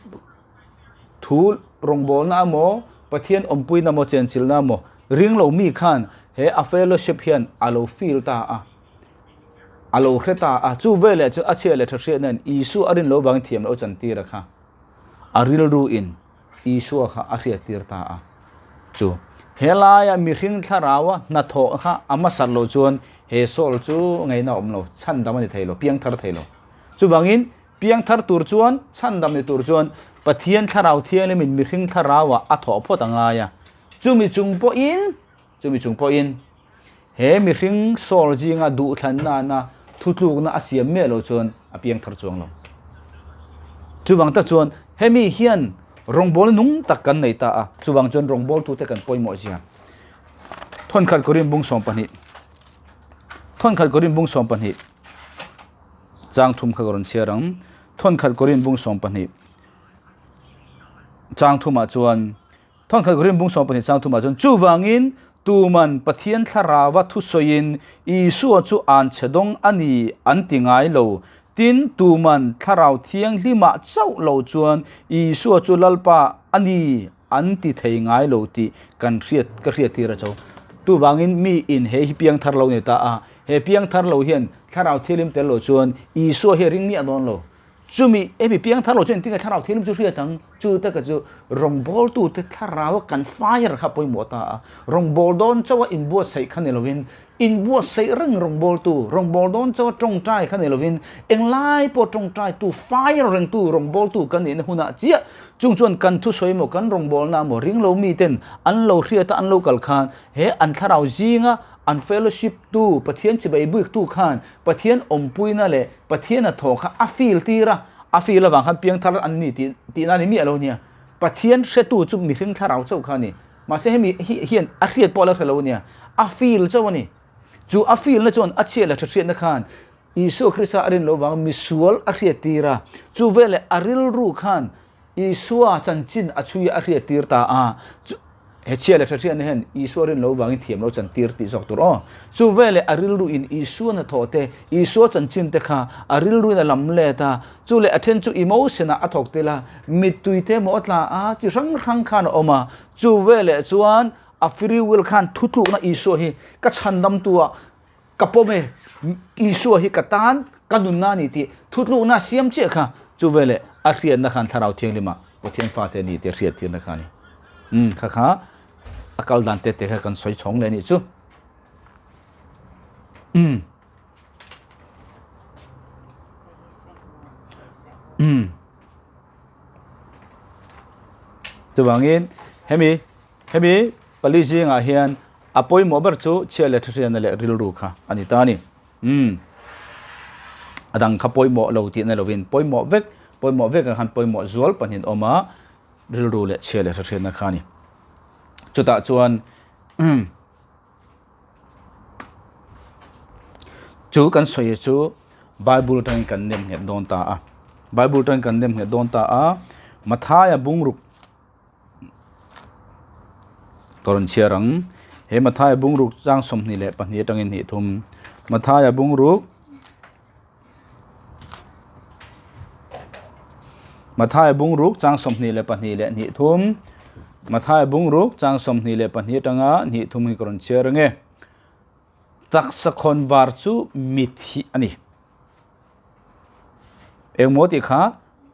Thu rawngbawlna emaw, Pathian awmpuina emaw, chenchilhna emaw ring lo mi khan he a fellowship hian a lo feel ta a, a lo hre ta a. Chu veleh chu a chhia leh tha hriatna in Isua a rin lo vangin thiam loh chantir a kha a rilru in Isua kha a hriattir ta a. Chu helaia mihring thlaraua hnathawh kha a hmasat loh chuan he soul chu ngaihna a awm lo, chhandam a ni thei lo, piangthar thei lo. Chuvangin Piangthar tur chuan, chhandam ni tur chuan Pathian Thlarau Thianghlimin mihring thlarauah a thawh phawt a ngai a. Chumi chung pawhin, chumi chung pawhin, he mihring sawl zinga duhthlan nana thutlukna a siam miah lo chuan a piangthar chuang lo. Chuvang tak chuan hemi hian rawngbawlna nung tak kan nei ta a, chuvang chuan rawngbawltute kan pawimawh zia. Thawnkhat Korin bung 12 Thawnkhat Korin bung 12 Chang thum kha ka rawn chhiar ang. Thawnkhat Korin bung 12 chang thumah chuan Thawnkhat Korin bung 12 chang thumah chuan chuvangin tuman Pathian thlarava thusawiin Isua chu an chhe dawng a ni an ti ngai lo. Tin, tuman thlarau thianghlimah chauh lo chuan Isua chu Lalpa a ni an ti thei ngai lo tih kan hriat ka hriat tir a cho. Tuvangin mi in he hi piangthar lo ni ta a, he piangthar lo hian thlarau thianghlim tel lo chuan Isua hi a ring miah dawn lo. Chumi hemi piangthar lo chuan engtin nge thlarau thianghlim chu hriat ang? Chu taka chu rawngbawltute thlarau a kan fire kha pawimawh ta a, rawngbâwl dawn chauh a inbuatsaih kha ni lovin, inbuatsaih reng rawngbawltu, rawngbâwl dawn chauh a tawngtai kha ni lovin, englai pawh tawngtaitu, fire rengtu rawngbawltu kan nihna hunah chiah Chung chuan kan thusawi emaw kan rawngbawlna emaw ringlo miten an lo hriat a an lo kal khan he an thlarau zinga an fellowship tu Pathian chibai buik tu khan Pathian awmpuina leh Pathian a thaw kha a feel tir a, a feel avang khan piangthar an ni tih tihna a ni miah lo nia. Pathian hretu chu mihring thlarau chauh kha a ni. Mahse hemi hi hian a hriat pawh a la hre lo nia, a feel chauh a ni. Chu a feel na chuan a chhia leh tha hriatna khan Isua Krista a rin loh vang misual a hriattir a, chu veleh a rilru khan Isua chanchin a chhui a hriattir ta a, chu he chhia leh hre hriatna hian Isua rin loh vangin thiam lo chantir tih zawk tur aw. Chu veleh a rilru in Isua hnathawh te, Isua chanchin te kha a rilru in a lam let a, chu leh a then chu emotion ah a thawk tel a, mittui te emaw a tla a, chi hrang hrang khan a awm a, chu veleh chuan a free will khan thutlukna Isua hi ka chhandamtu ah Ka pawm e, Isua hi ka tan ka nunna a ni tih thutlukna a siam chiah kha chu veleh a hriatna khan Thlarau Thianghlima Pathian fate a ni tih a hriattirna kha a ni. Umm kha kha a kal dan te te kha kan sawi chhawng leh a nih chu. Umm. Umm. Chuvangin hemi hemi pali zingah hian a pawimawh ber chu chhia leh thahriatna leh rilru kha a ni ta a ni. Umm. A dang kha pawimawh lo tihna lovin pawimawh vek pawimawh vekah khan pawimawh zual pahnih an awm a, rilru leh chhia leh thahriatna kha a ni. Chutah chuan umm. Chu kan sawi chu Bible atangin kan nem nghet dawn ta a. Bible atangin kan nem nghet dawn ta a. Mathaia bungruk ka rawn chhiar ang. He Mathaia bungruk chang 22 atangin hnih thum. Mathaia bungruk Mathaia bungruk chang 22 leh hnih thum. Mathaia bungruk chang 22 atanga hnih thum hi ka rawn chhiar ang e. Taksa khawn var chu mit hi a ni. Engmaw tih kha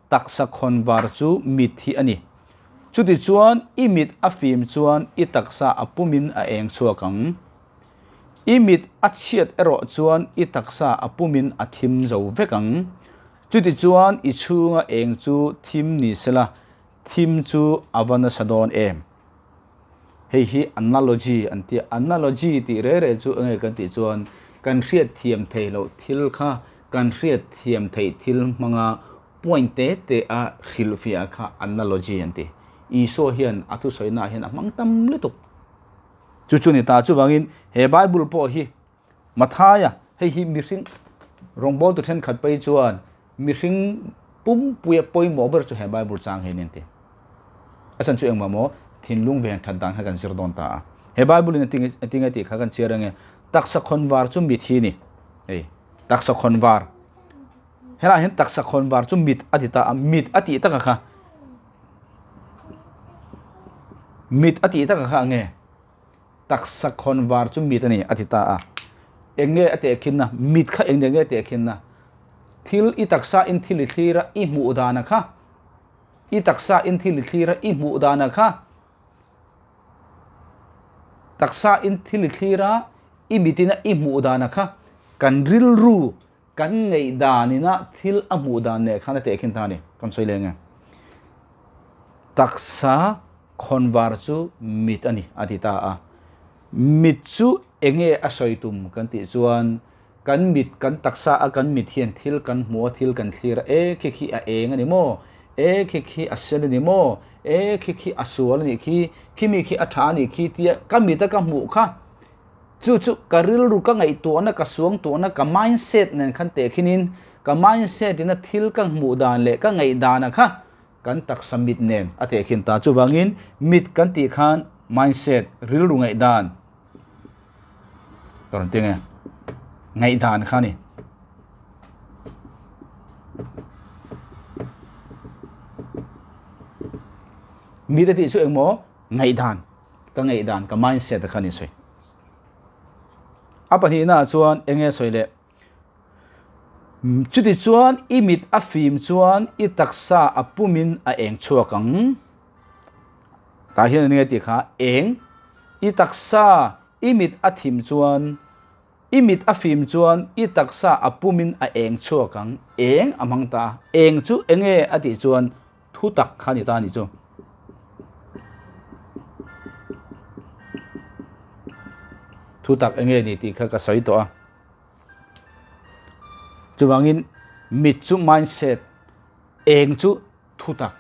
taksa khawn var chu mit hi a ni. Chutichuan i mit a fim chuan i taksa a pumin a eng chhuak ang. I mit a chhiat erawh chuan i taksa a pumin a thim zo vek ang. Chutichuan i chhunga eng chu thim ni sela, thim chu a va nasa dawn em? Hei hi analogy an ti a, analogy tih reh reh chu enge kan tih chuan kan hriatthiam thei loh thil kha kan hriatthiam theih thil hmanga point te te a hrilhfiah kha analogy an ti. Isua hian a thusawi naah hian a hmang tam lutuk. Chu chu ni ta chuvangin he Bible pawh hi Mathaia hei hi mihring rawngbawltu thenkhat phei chuan mihring pumpuia pawimawh ber chu he Bible chang hi a ni an ti. A chhan chu engmah maw thinlung veng that dan kha kan zir dawn ta a. He Bible in a tinge tih kha kan chhiar ange taksa khawnvar chu mit hi a ni. Hei taksa khawnvar helaiah hian taksa khawnvar chu mit a ti ta a, mit a tih taka kha Mit a tih taka kha ange? Taksa khawn var chu mit a ni a ti ta a. Eng nge a tehkhinna? Mit kha eng nge a tehkhinna? Thil i taksa in thil i thlir a i hmuh dana kha i taksa in thil i thlir a i hmuh dana kha taksa in thil i thlir a i mitin a i hmuh dana kha kan rilru Kan ngaihdan ina thil a hmuh dan leh khan a tehkhin ta a ni. Kan sawi leng e. Taksa khawnvar chu mit a ni a ti ta a. Mit chu enge a sawi tum kan tih chuan kan mit, kan taksa a kan mit hian thil kan hmu a, thil kan thlir a, e khi khi a eng a ni maw? E khi khi a sen a ni maw? E khi khi a sual a nih khi, khimi khi a tha a nih khi tia ka mit a ka hmuh kha Chu chu ka rilru ka ngaihtuahna, ka suangtuahna, ka mindset nen khan tehkhinin ka mindset ina thil ka hmuh dan leh ka ngaihdan kha kan taksa mit nen a tehkhin ta. Chuvangin mit kan tih khan mindset, rilru ngaihdan ka rawn ti nge, ngaihdan kha a ni. Mit a tih chu engmaw ngaihdan. Ka ngaihdan, ka mindset a kha ni sawi. A pahnihna ah chuan eng nge sawi leh? Chuti chuan i mit a fim chuan i taksa a pumin a eng chhuak ang. Tah hian eng nge tih kha? Eng. I taksa i mit a thim chuan i mit a fim chuan i taksa a pumin a eng chhuak ang. Eng a hmang ta a. Eng chu eng nge a tih chuan Thu tak kha ni ta a nih chu. Thu tak enge ni tih kha ka sawi tawh a. Chuvangin mit chu mindset, eng chu thu tak.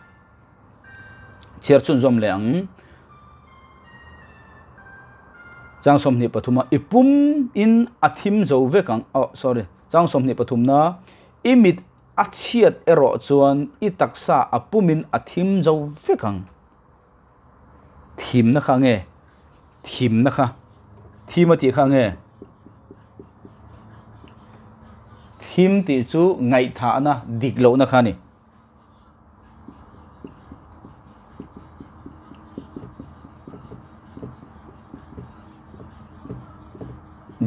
Chhiar chhunzawm leh ang. Chang 23 a i pum in a thim zo vek ang. Oh sorry. Chang 23 na i mit A chhiat erawh chuan i taksa a pumin a thim zo vek ang. Thimna kha nge? Thimna kha. Thim a tih kha nge? Thim tih chu ngaihthahna, dik lohna kha a ni.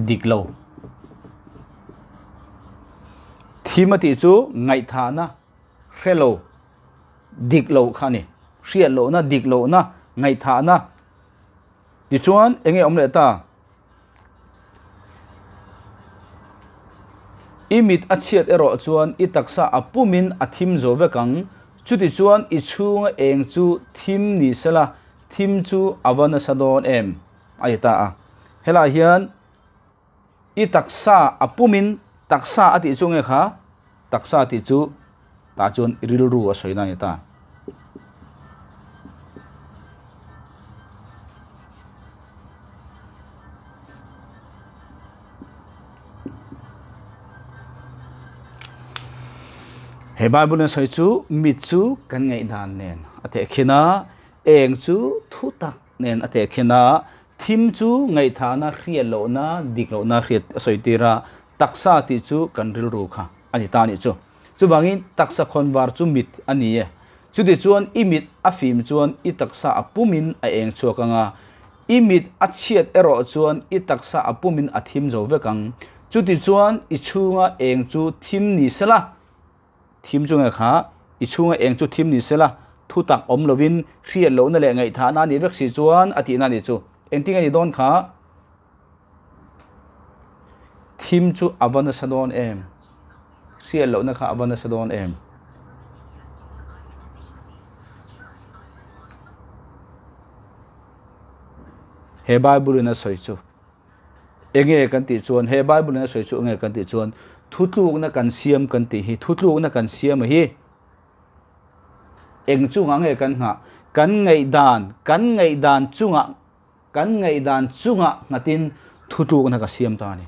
Dik lo. Thim a tih chu ngaihthahna hre lo, dik lo kha a ni. Hriat lohna, dik lohna, ngaihthahna. Tichuan eng nge awm leh ta? I mit a chhiat erawh chuan i taksa a pumin a thim zo vek ang, chutichuan i chhunga eng chu thim ni sela thim chu a va nasa dawn em? a ti ta a. Helaiah hian i taksa a pumin taksa a tih chu nge kha? Taksa tih chu tah chuan i rilru a sawi na a ni ta. He Bible in sawi chu mit chu kan ngaihdan nen a tehkhin a, eng chu thu tak nen a tehkhin a, thim chu ngaihthahna hriat lohna dik lohna hriat a sawi tir a, taksa tih chu kan rilru kha a ni ta a nih chu. Chuvangin taksa khawnvar chu mit a ni e. Chutichuan i mit a fim chuan i taksa a pumin a eng chhuak ang a, i mit a chhiat erawh chuan i taksa a pumin a thim zo vek ang. Chutichuan i chhunga eng chu thim ni sela, thim chu nge kha, i chhunga eng chu thim ni sela, thutak awm lovin hriat lohna leh ngaihthahna a nih vek si chuan a tihna a nih chu. Engtin nge ni dawn kha? Thim chu a va nasa dawn em? Hriat lohna kha a va nasa dawn em? He Bible in a sawi chu enge kan tih chuan he Bible in a sawi chu enge kan tih chuan thutlukna kan siam kan tih hi thutlukna kan siam a hi eng chungah nge kan nghah kan ngaihdan kan ngaihdan chungah Kan ngaihdan chungah nghatin thutlukna ka siam ta a ni.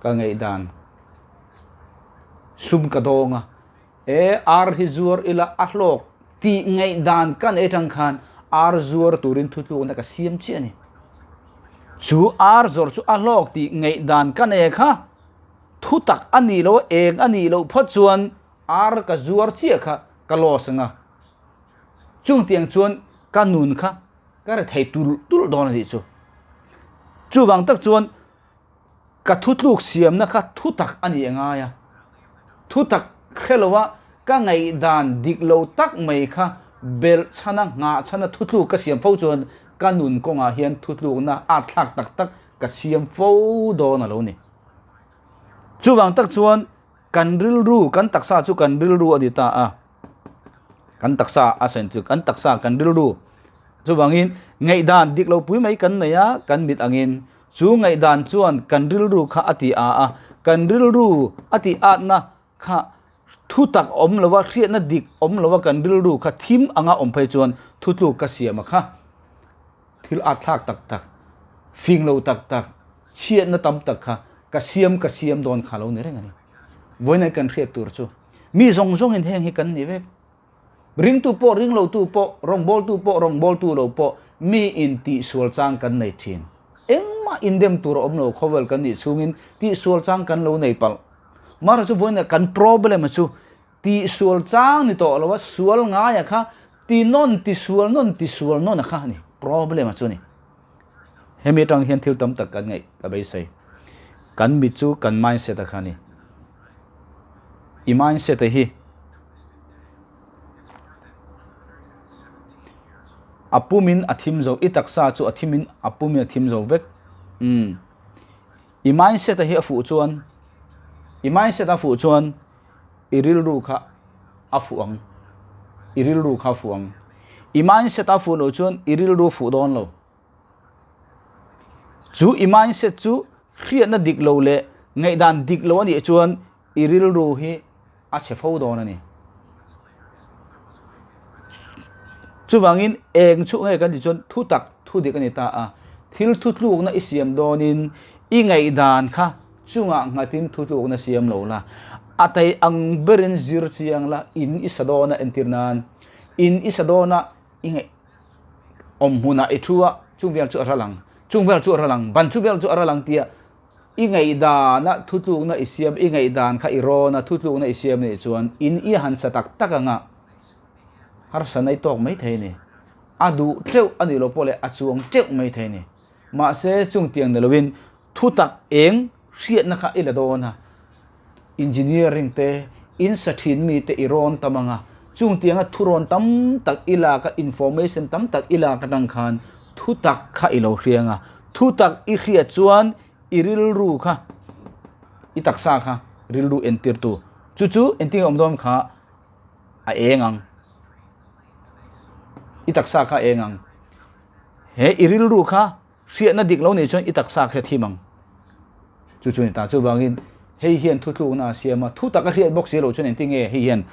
Ka ngaihdan sum ka dawng a, e ar hi zuar ila a hlawk tih ngaihdan ka nei atang khan ar zuar turin thutlukna ka siam chiah a ni. Chu ar zawrh chu a hlawk tih ngaihdan ka nei kha thutak a nih loh a, eng a nih loh phawt chuan ar ka zuar chiah kha ka loss ang a. Chungtiang chuan ka nun kha ka ri thei tulh tulh dawn a nih chu. Chuvang tak chuan ka thutluk siamna kha thutak a nih a ngai a, thutak hre lova ka ngaihdan dik lo tak mai kha belh chhana nghah chhana thutluk ka siam fo chuan ka nun kawngah hian thutlukna at thlak tak tak ka siam fo dawn a lo ni. Chuvang tak chuan kan rilru, kan taksa chu kan rilru a ni ta a. Kan taksa a sawi chu kan taksa kan rilru chuvangin ngaihdan dik lo pui mai kan nei a kan mit angin chu ngaihdan chuan kan rilru kha a ti a a kan rilru a tih atna kha thu tak awm lova hriatna dik awm lova kan rilru kha thim anga awm phei chuan thutluk ka siam a kha thil at thlak tak tak fing lo tak tak chhiatna tam tak kha ka siam ka siam dawn kha lo ni reng a ni vawiin kan hriat tur chu. Mi zawng zawngin heng hi kan ni vek. Ringtu pawh, ringlotu pawh, rawngbawltu pawh, rawngbawltu lo pawh mi in tihsual chang kan nei thin. Engmah indem tur a awm lo khawvel kan nih chhungin tihsual chang kan lo nei palh. Mara chu vawiin kan problem chu tihsual chang ni tawh lo a, sual ngaia kha ti nawn tisual nawn tisual nawn a kha a ni problem a chu ni. Hemi atang hian thil tam tak kan ngaih ka beisei. Kan mit chu kan mindset a kha a ni. I mindset a hi a pumin a thim zo, i taksa chu a thimin a pumin a thim zo vek. Umm. I mindset a hi a fuh chuan, i mindset a fuh chuan i rilru kha a fuh ang. I rilru kha a fuh ang. I mindset a fuh loh chuan i rilru a fuh dawn lo. Chu i mindset chu hriatna dik lo leh ngaihdan dik lo a nih chuan i rilru hi a chhe fo dawn a ni. Chuvangin eng chhuh nge kan tih chuan thu tak thu dik a ni ta a, thil thutlukna i siam dawnin i ngaihdan kha chungah nghatin thutlukna siam lo la, a thei ang berin zir chiang la, in i sa dawn a entir nan, in i sa dawn a i ngaih awm hmunah i thu a, chung vel chu a ral ang, chung vel chu a ral ang, ban chu vel chu a ral ang tia i ngaihdana thutlukna i siam, i ngaihdan kha i rawn a thutlukna i siam anih chuan in i han sa tak tak anga harsa nai tawk mai thei a ni. A duh teuh a nih loh pawh leh a chuang teuh mai thei a ni. Mahse chung tiang ni lovin thutak eng hriatna kha i la dawn a, engineering te, in sa thin mi te i rawn tam anga, chung tianga thurawn tam tak i lak a, information tam tak i lak atang khan thutak kha i lo hria anga, thutak i hriat chuan i rilru kha. I taksa kha rilru entirtu. Chu chu engtin nge awm dawn kha a eng ang. I taksa kha a eng ang. He i rilru kha hriatna dik lo nih chuan i taksa kha thim ang. Chu chu a ni ta. Chuvangin hei hian thutlukna a siam a, thu tak a hriat bawk si loh chuan engtin nge hei hian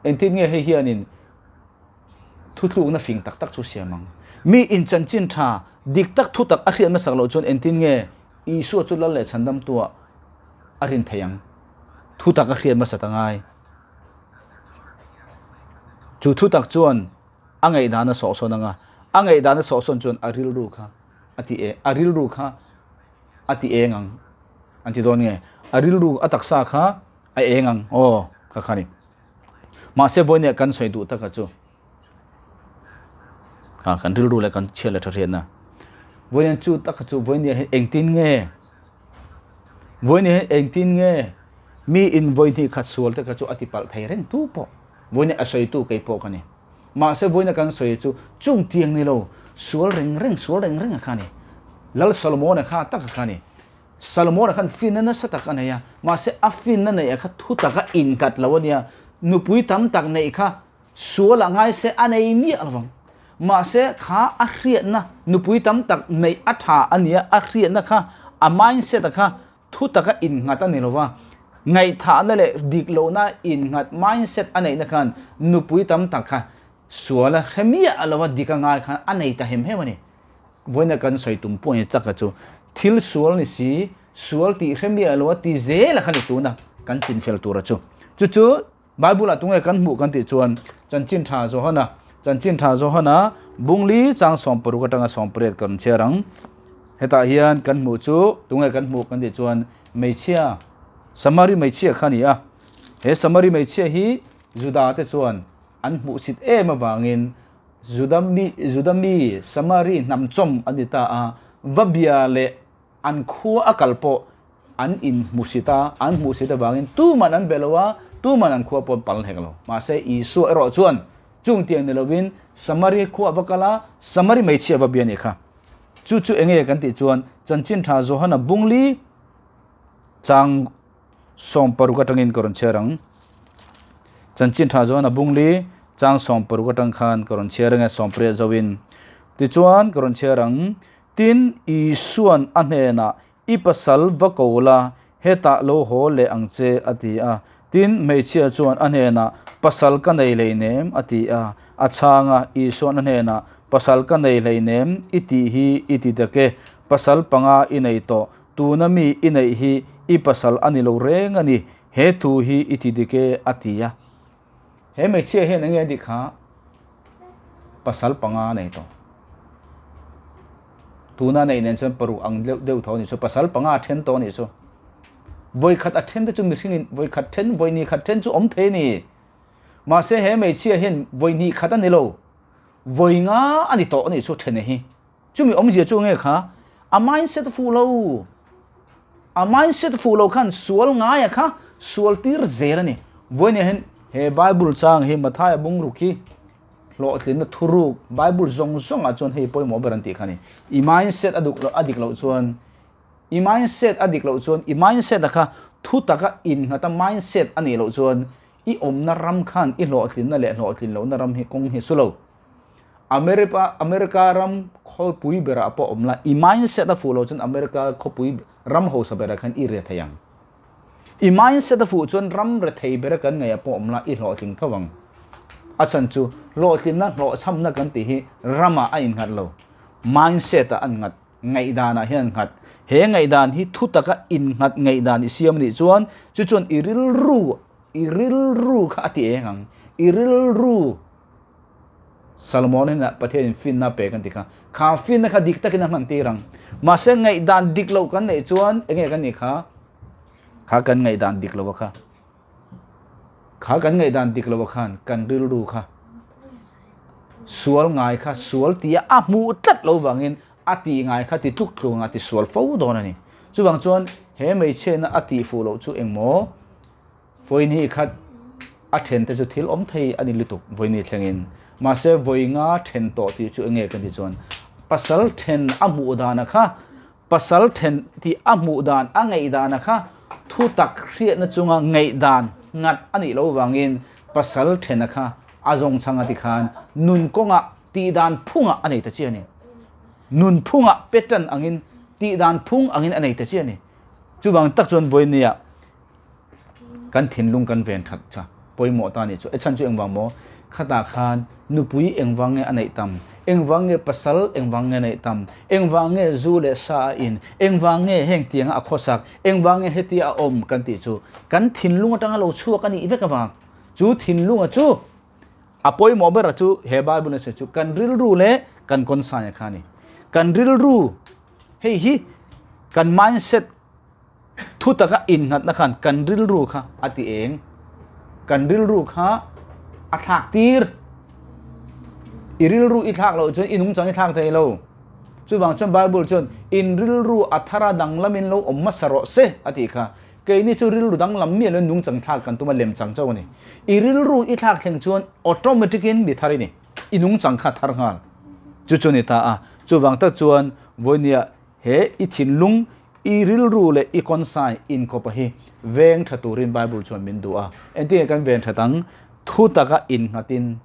engtin nge hei hianin thutlukna fing tak tak chu siam ang. Mi inchanchin tha dik tak thu tak a hriat hmasak loh chuan engtin nge Isua chu lal leh chhandamtuah a rin thei ang? Thu tak a hriat hmasat a ngai. Chu thu tak chuan a ngaihdan a sawhsawn ang a, a ngaihdan a sawhsawn chuan a rilru kha a ti e, a rilru kha a ti eng ang an ti dawn nge? A rilru a taksa kha a eng ang aw kha kha ni. Mahse vawinia kan sawi duh taka chu a kan rilru leh kan chhiat leh tha hriatna vawiin chu taka chu vawinia hi engtin nge vawinia hi engtin nge mi in vawi hnih khat sual te kha chu a ti palh thei reng tu pawh vawinia a sawi tu kei pawh ka ni mahse vawiina kan sawi chu chung tiang ni lo sual reng reng sual reng reng a kha ni Lal Solomon-a kha taka kha ni Salomon-a khan finna nasa tak a nei a, mahse a finna neih ah kha thu tak a innghat lo a nia. Nupui tam tak neih kha sual ah ngai se a nei miah lo vang. Mahse kha a hriatna, nupui tam tak neih a tha a nia, a hriatna kha, a mindset-a kha thu tak a innghat a ni lo va. Ngaihthahna leh dik lohna innghat mindset a neihna khan nupui tam tak kha sual a hre miah lo a, dik a ngai khan a nei ta hem hem a ni. Vawiina kan sawi tum pawh ni taka chu thil sual ni si, sual tih hre miah lo a ti zel a kha ni tuna kan chinfel tura chu. Chu chu Bible ah tunge kan hmuh kan tih chuan Chanchin Tha Johana, Chanchin Tha Johana bungli chang 60 atanga 18 kan chhiar ang. Hetah hian kan hmuh chu tunge kan hmuh kan tih chuan hmeichhia, Samari hmeichhia kha a ni a. He Samari hmeichhia hi Juda te chuan an hmuhsit em avangin Juda mi, Juda mi Samari hnam chawm an ni ta a, va bia leh an khua a kal pawh an inhmusit a, an hmuhsit avangin tuman an be lo a, tuman an khua pawh an pal hek lo. Mahse, Isua erawh chuan chung tiang ni lovin Samari khua a va kal a, Samari hmeichhia a va bia a nih kha. Chu chu enge kan tih chuan Chanchin Tha Johana bungli chang 60 atangin ka rawn chhiar ang. Chanchin tha chuan a bung li chang 60 atang khan ka rawn chhiar ang e, 80 zoin. Tichuan ka rawn chhiar ang, Tin, Isuan a hnenah, I pasal va ko la, hetah lo haw leh ang che, a ti a. Tin, hmeichhia chuan a hnenah, Pasal ka nei hleinem, a ti a. A chhang a, Isuan a hnenah, Pasal ka nei hleinem, i tih hi i ti dak e, pasal panga i nei tawh, Tuna mi i neih hi i pasal a ni lo reng a ni, he thu hi i ti dik e, a ti a. He hmeichhia hian enge a dik kha? Pasal panga a nei tawh. Tuna neih nen chuan paruk ang deuh deuh tho a nih chu, pasal panga a then tawh a nih chu. Vawikhat a then te chu mihringin vawikhat then, vawihnih khat then chu awm thei a ni. Mahse he hmeichhia hian vawihnih khat a ni lo, vawinga a ni tawh a nih chu then hi. Chumi awmzia chu nge kha? A mindset fuh lo. A mindset fuh lo khan sual ngaia kha sual tir zel a ni. Vawinia hian he Bible chang hi Mathaia bungruk hi hlawhtlinna thuruk Bible zawng zawngah chuan hei pawimawh ber an tih kha a ni. I mindset a duk a dik loh chuan i mindset a dik loh chuan i mindset a kha thu taka innghat a mindset a nih loh chuan i awmna ram khan i hlawhtlinna leh hlawhtlin lohna ram hi kawng hi su lo. America America ram khawpui berah pawh awm la, i mindset a fuh loh chuan America khawpui ram hausa berah khan i rethei ang. I mindset a fuh chuan ram rethei bera kan ngaihah pawh awm la, i hlawhtling tho ang. A chhan chu hlawhtlinna hlawhchhamna kan tih hi ramah a innghat lo, mindset ah a innghat, ngaihdanah hian a innghat. He ngaihdan hi thu taka innghat ngaihdan i siam anih chuan chu chuan i rilru i rilru kha a ti eng ang, i rilru Salomon hian Pathianin finna a pek an ti kha. Kha finna kha dik takin a hman tir ang. Mahse ngaihdan dik loh kan neih chuan enge kan nih kha? Kha kan ngaihdan dik loh a kha. Kha kan ngaihdan dik loh a khan kan rilru kha sual ngai kha sual tia a hmuh tlat lo vangin a tih ngai kha ti tluk tluk anga ti sual fo dawn a ni. Chuvang chuan he hmeichhiatna a tih fuh loh chu engmaw? Vawiin khat a then te chu thil awm thei a ni lutuk vawiin thlengin. Mahse vawi nga then tawh tih chu enge ka ti chuan pasal then a hmuh dana kha. Pasal then tih a hmuh dan, a ngaihdan a kha thutak hriatna chunga ngaihdan nghat a nih loh vangin pasal then a kha a zawng chhang a ti khan nun kawngah tihdan phungah a nei ta chiah a ni. Nun phungah pattern angin tihdan phung angin a nei ta chiah a ni. Chuvang tak chuan vawinia kan thinlung kan ven that cha pawimawh ta nih chu e chhan chu engvang maw khatah khan nupui engvang nge a neih tam engvang nge pasal engvang nge neih tam engvang nge zu leh sa a in engvang nge heng tianga a khawsak engvang nge hetia a awm kan tih chu kan thinlung atanga lo chhuak a nih vek avang chu thinlunga chu a pawimawh ber a chu he bible a sawi chu kan rilru leh kan kawnsai a kha a ni kan rilru hei hi kan mindset Thu taka innghatna khan kan rilru kha a ti eng? Kan rilru kha a thlak tir. I rilru i thlak loh chuan i nungchang i thlak thei lo. Chuvang chuan Bible chuan in rilru a thara danglamin lo awm hmasa rawh se a tih kha. Keini chu rilru danglam miah loin nungchang thlak kan tum a, lemchang chauh a ni. I rilru i thlak thleng chuan automatic in mi thar i ni. I nungchang kha a thar nghal. Chu chu a ni ta a. Chuvang tak chuan vawinia He i thinlung, i rilru leh i kawnsai inkawpa hi veng tha turin Bible chuan min duh a. Engtinge kan ven that ang? Thu taka innghatin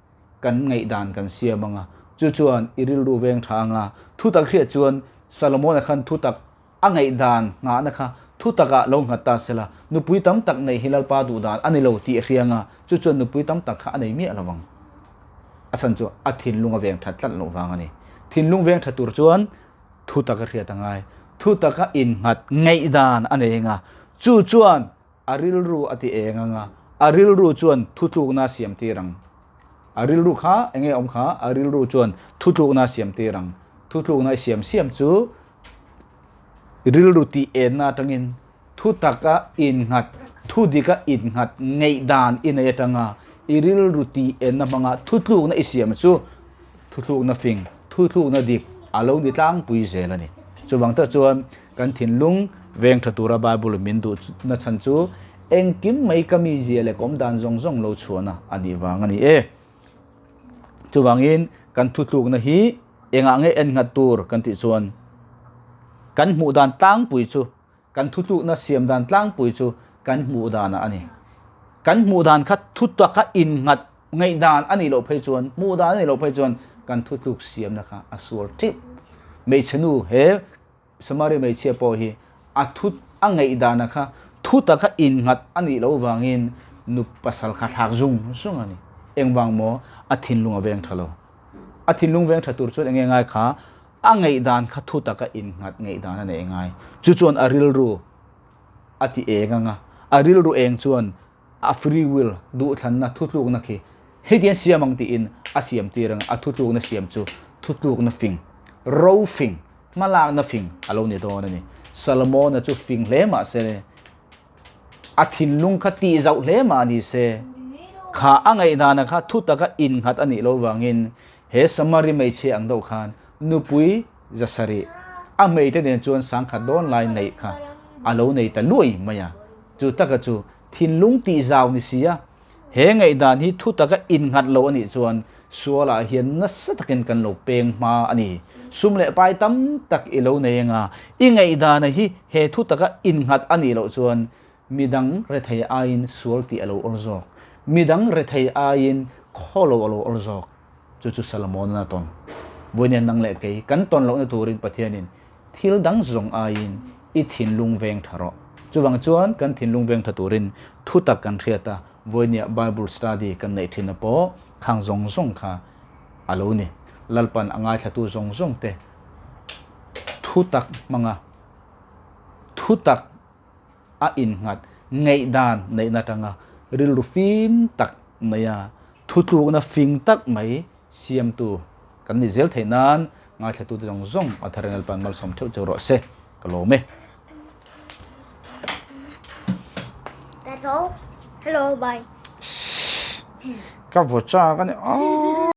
kan ngaihdan kan siam ang a, chu chuan i rilru veng tha ang a. Thu tak hriat chuan Solomon-a khan thu tak a ngaihdan nghahna kha thu takah lo nghat ta sela, nupui tam tak neih hi Lalpa duh dan a ni lo tih a hria ang a, chu chuan nupui tam tak kha a nei miah lo vang. A chhan chu a thinlung a veng that tlat loh vang a ni. Thinlung veng tha tur chuan Thu taka hriat a ngai. Thu taka innghat ngaihdan a nei anga, chu chuan a rilru a ti eng anga, a rilru chuan thutlukna a siam tir ang. A rilru kha eng nge awm kha? A rilru chuan thutlukna a siam tir ang. Thutlukna i siam siam chu rilru tih enna atangin thu taka innghat, thu dika innghat ngaihdan i nei atanga i rilru tih enna hmanga thutlukna i siam chu Thuthlukna fing, thuthlukna dik a lo ni tlangpui zel a ni. Chuvang tak chuan kan thinlung veng tha tura Bible min duh nachhan chu engkim mai ka mizia leh ka awmdan zawng zawng lo chhuahna a nih vang a ni e. Chuvangin kan thuthlukna hi engah nge en nghat tur kan tih chuan kan hmuh dan tlangpui chu Kan thutlukna siam dan tlangpui chu kan hmuh danah a ni. Kan hmuh dan kha thu taka innghat ngaihdan a nih loh phei chuan, hmuh dan a nih loh phei chuan kan thutluk siamna kha a sual teuh. Hmeichhe nu he Samaria hmeichhia pawh hi a thu a ngaihdana kha thu taka innghat a nih loh vangin nu pasal kha thlak zung zung a ni. Engvang maw? A thinlung a veng tha lo. A thinlung veng tha tur chuan enge ngai kha A ngaihdan kha thu taka innghat ngaihdan a neih ngai. Chu chuan a rilru a ti eng ang a, a rilru eng chuan a free will, duhthlanna, thutlukna khi hetiang siam ang tiin a siam tir ang a, a thutlukna siam chu thutlukna fing, ro fing, hmalakna fing a lo ni dawn a ni. Solomon-a chu fing hle mah se, A thinlung kha tih zauh hle mah ni se, kha a ngaihdana kha thu taka innghat a nih loh vangin he Samari hmeichhia ang deuh khan nupui zasarih a hmeite nen chuan sangkhat dawn lai neih kha a lo nei ta luai mai a. Chu taka chu thinlung tih zau ni si a, he ngaihdan hi thu taka innghat lo a nih chuan sualah hian nasa takin kan lo peng hma a ni. Sum leh pai tam tak i lo nei anga i ngaihdana hi he thu taka innghat a nih loh chuan midang rethei aiin sual tih a lo awl zawk, midang rethei aiin khaw lo a lo awl zawk. Chu chu Solomon-a tawn. Vawiin nang leh kei kan tawn lohna turin Pathianin thil dang zawng aiin i thinlung veng tha rawh. Chuvang chuan kan thinlung veng tha turin thu tak kan hriat a, vawinia Bible study kan neih thinna pawh khang zawng zawng kha a lo ni. Lalpan a ngaithlatu zawng zawng te thu tak hmanga thu tak a innghat ngaihdan neihna atanga rilru fim tak maia thutlukna fing tak mai siamtu kan ni zel theih nan ngaithlatute zawng zawng a thar in Lalpan malsawm theuh cheu rawh se. Ka lawm e. That's all. Hello, bye. Ka vaw chak a ni.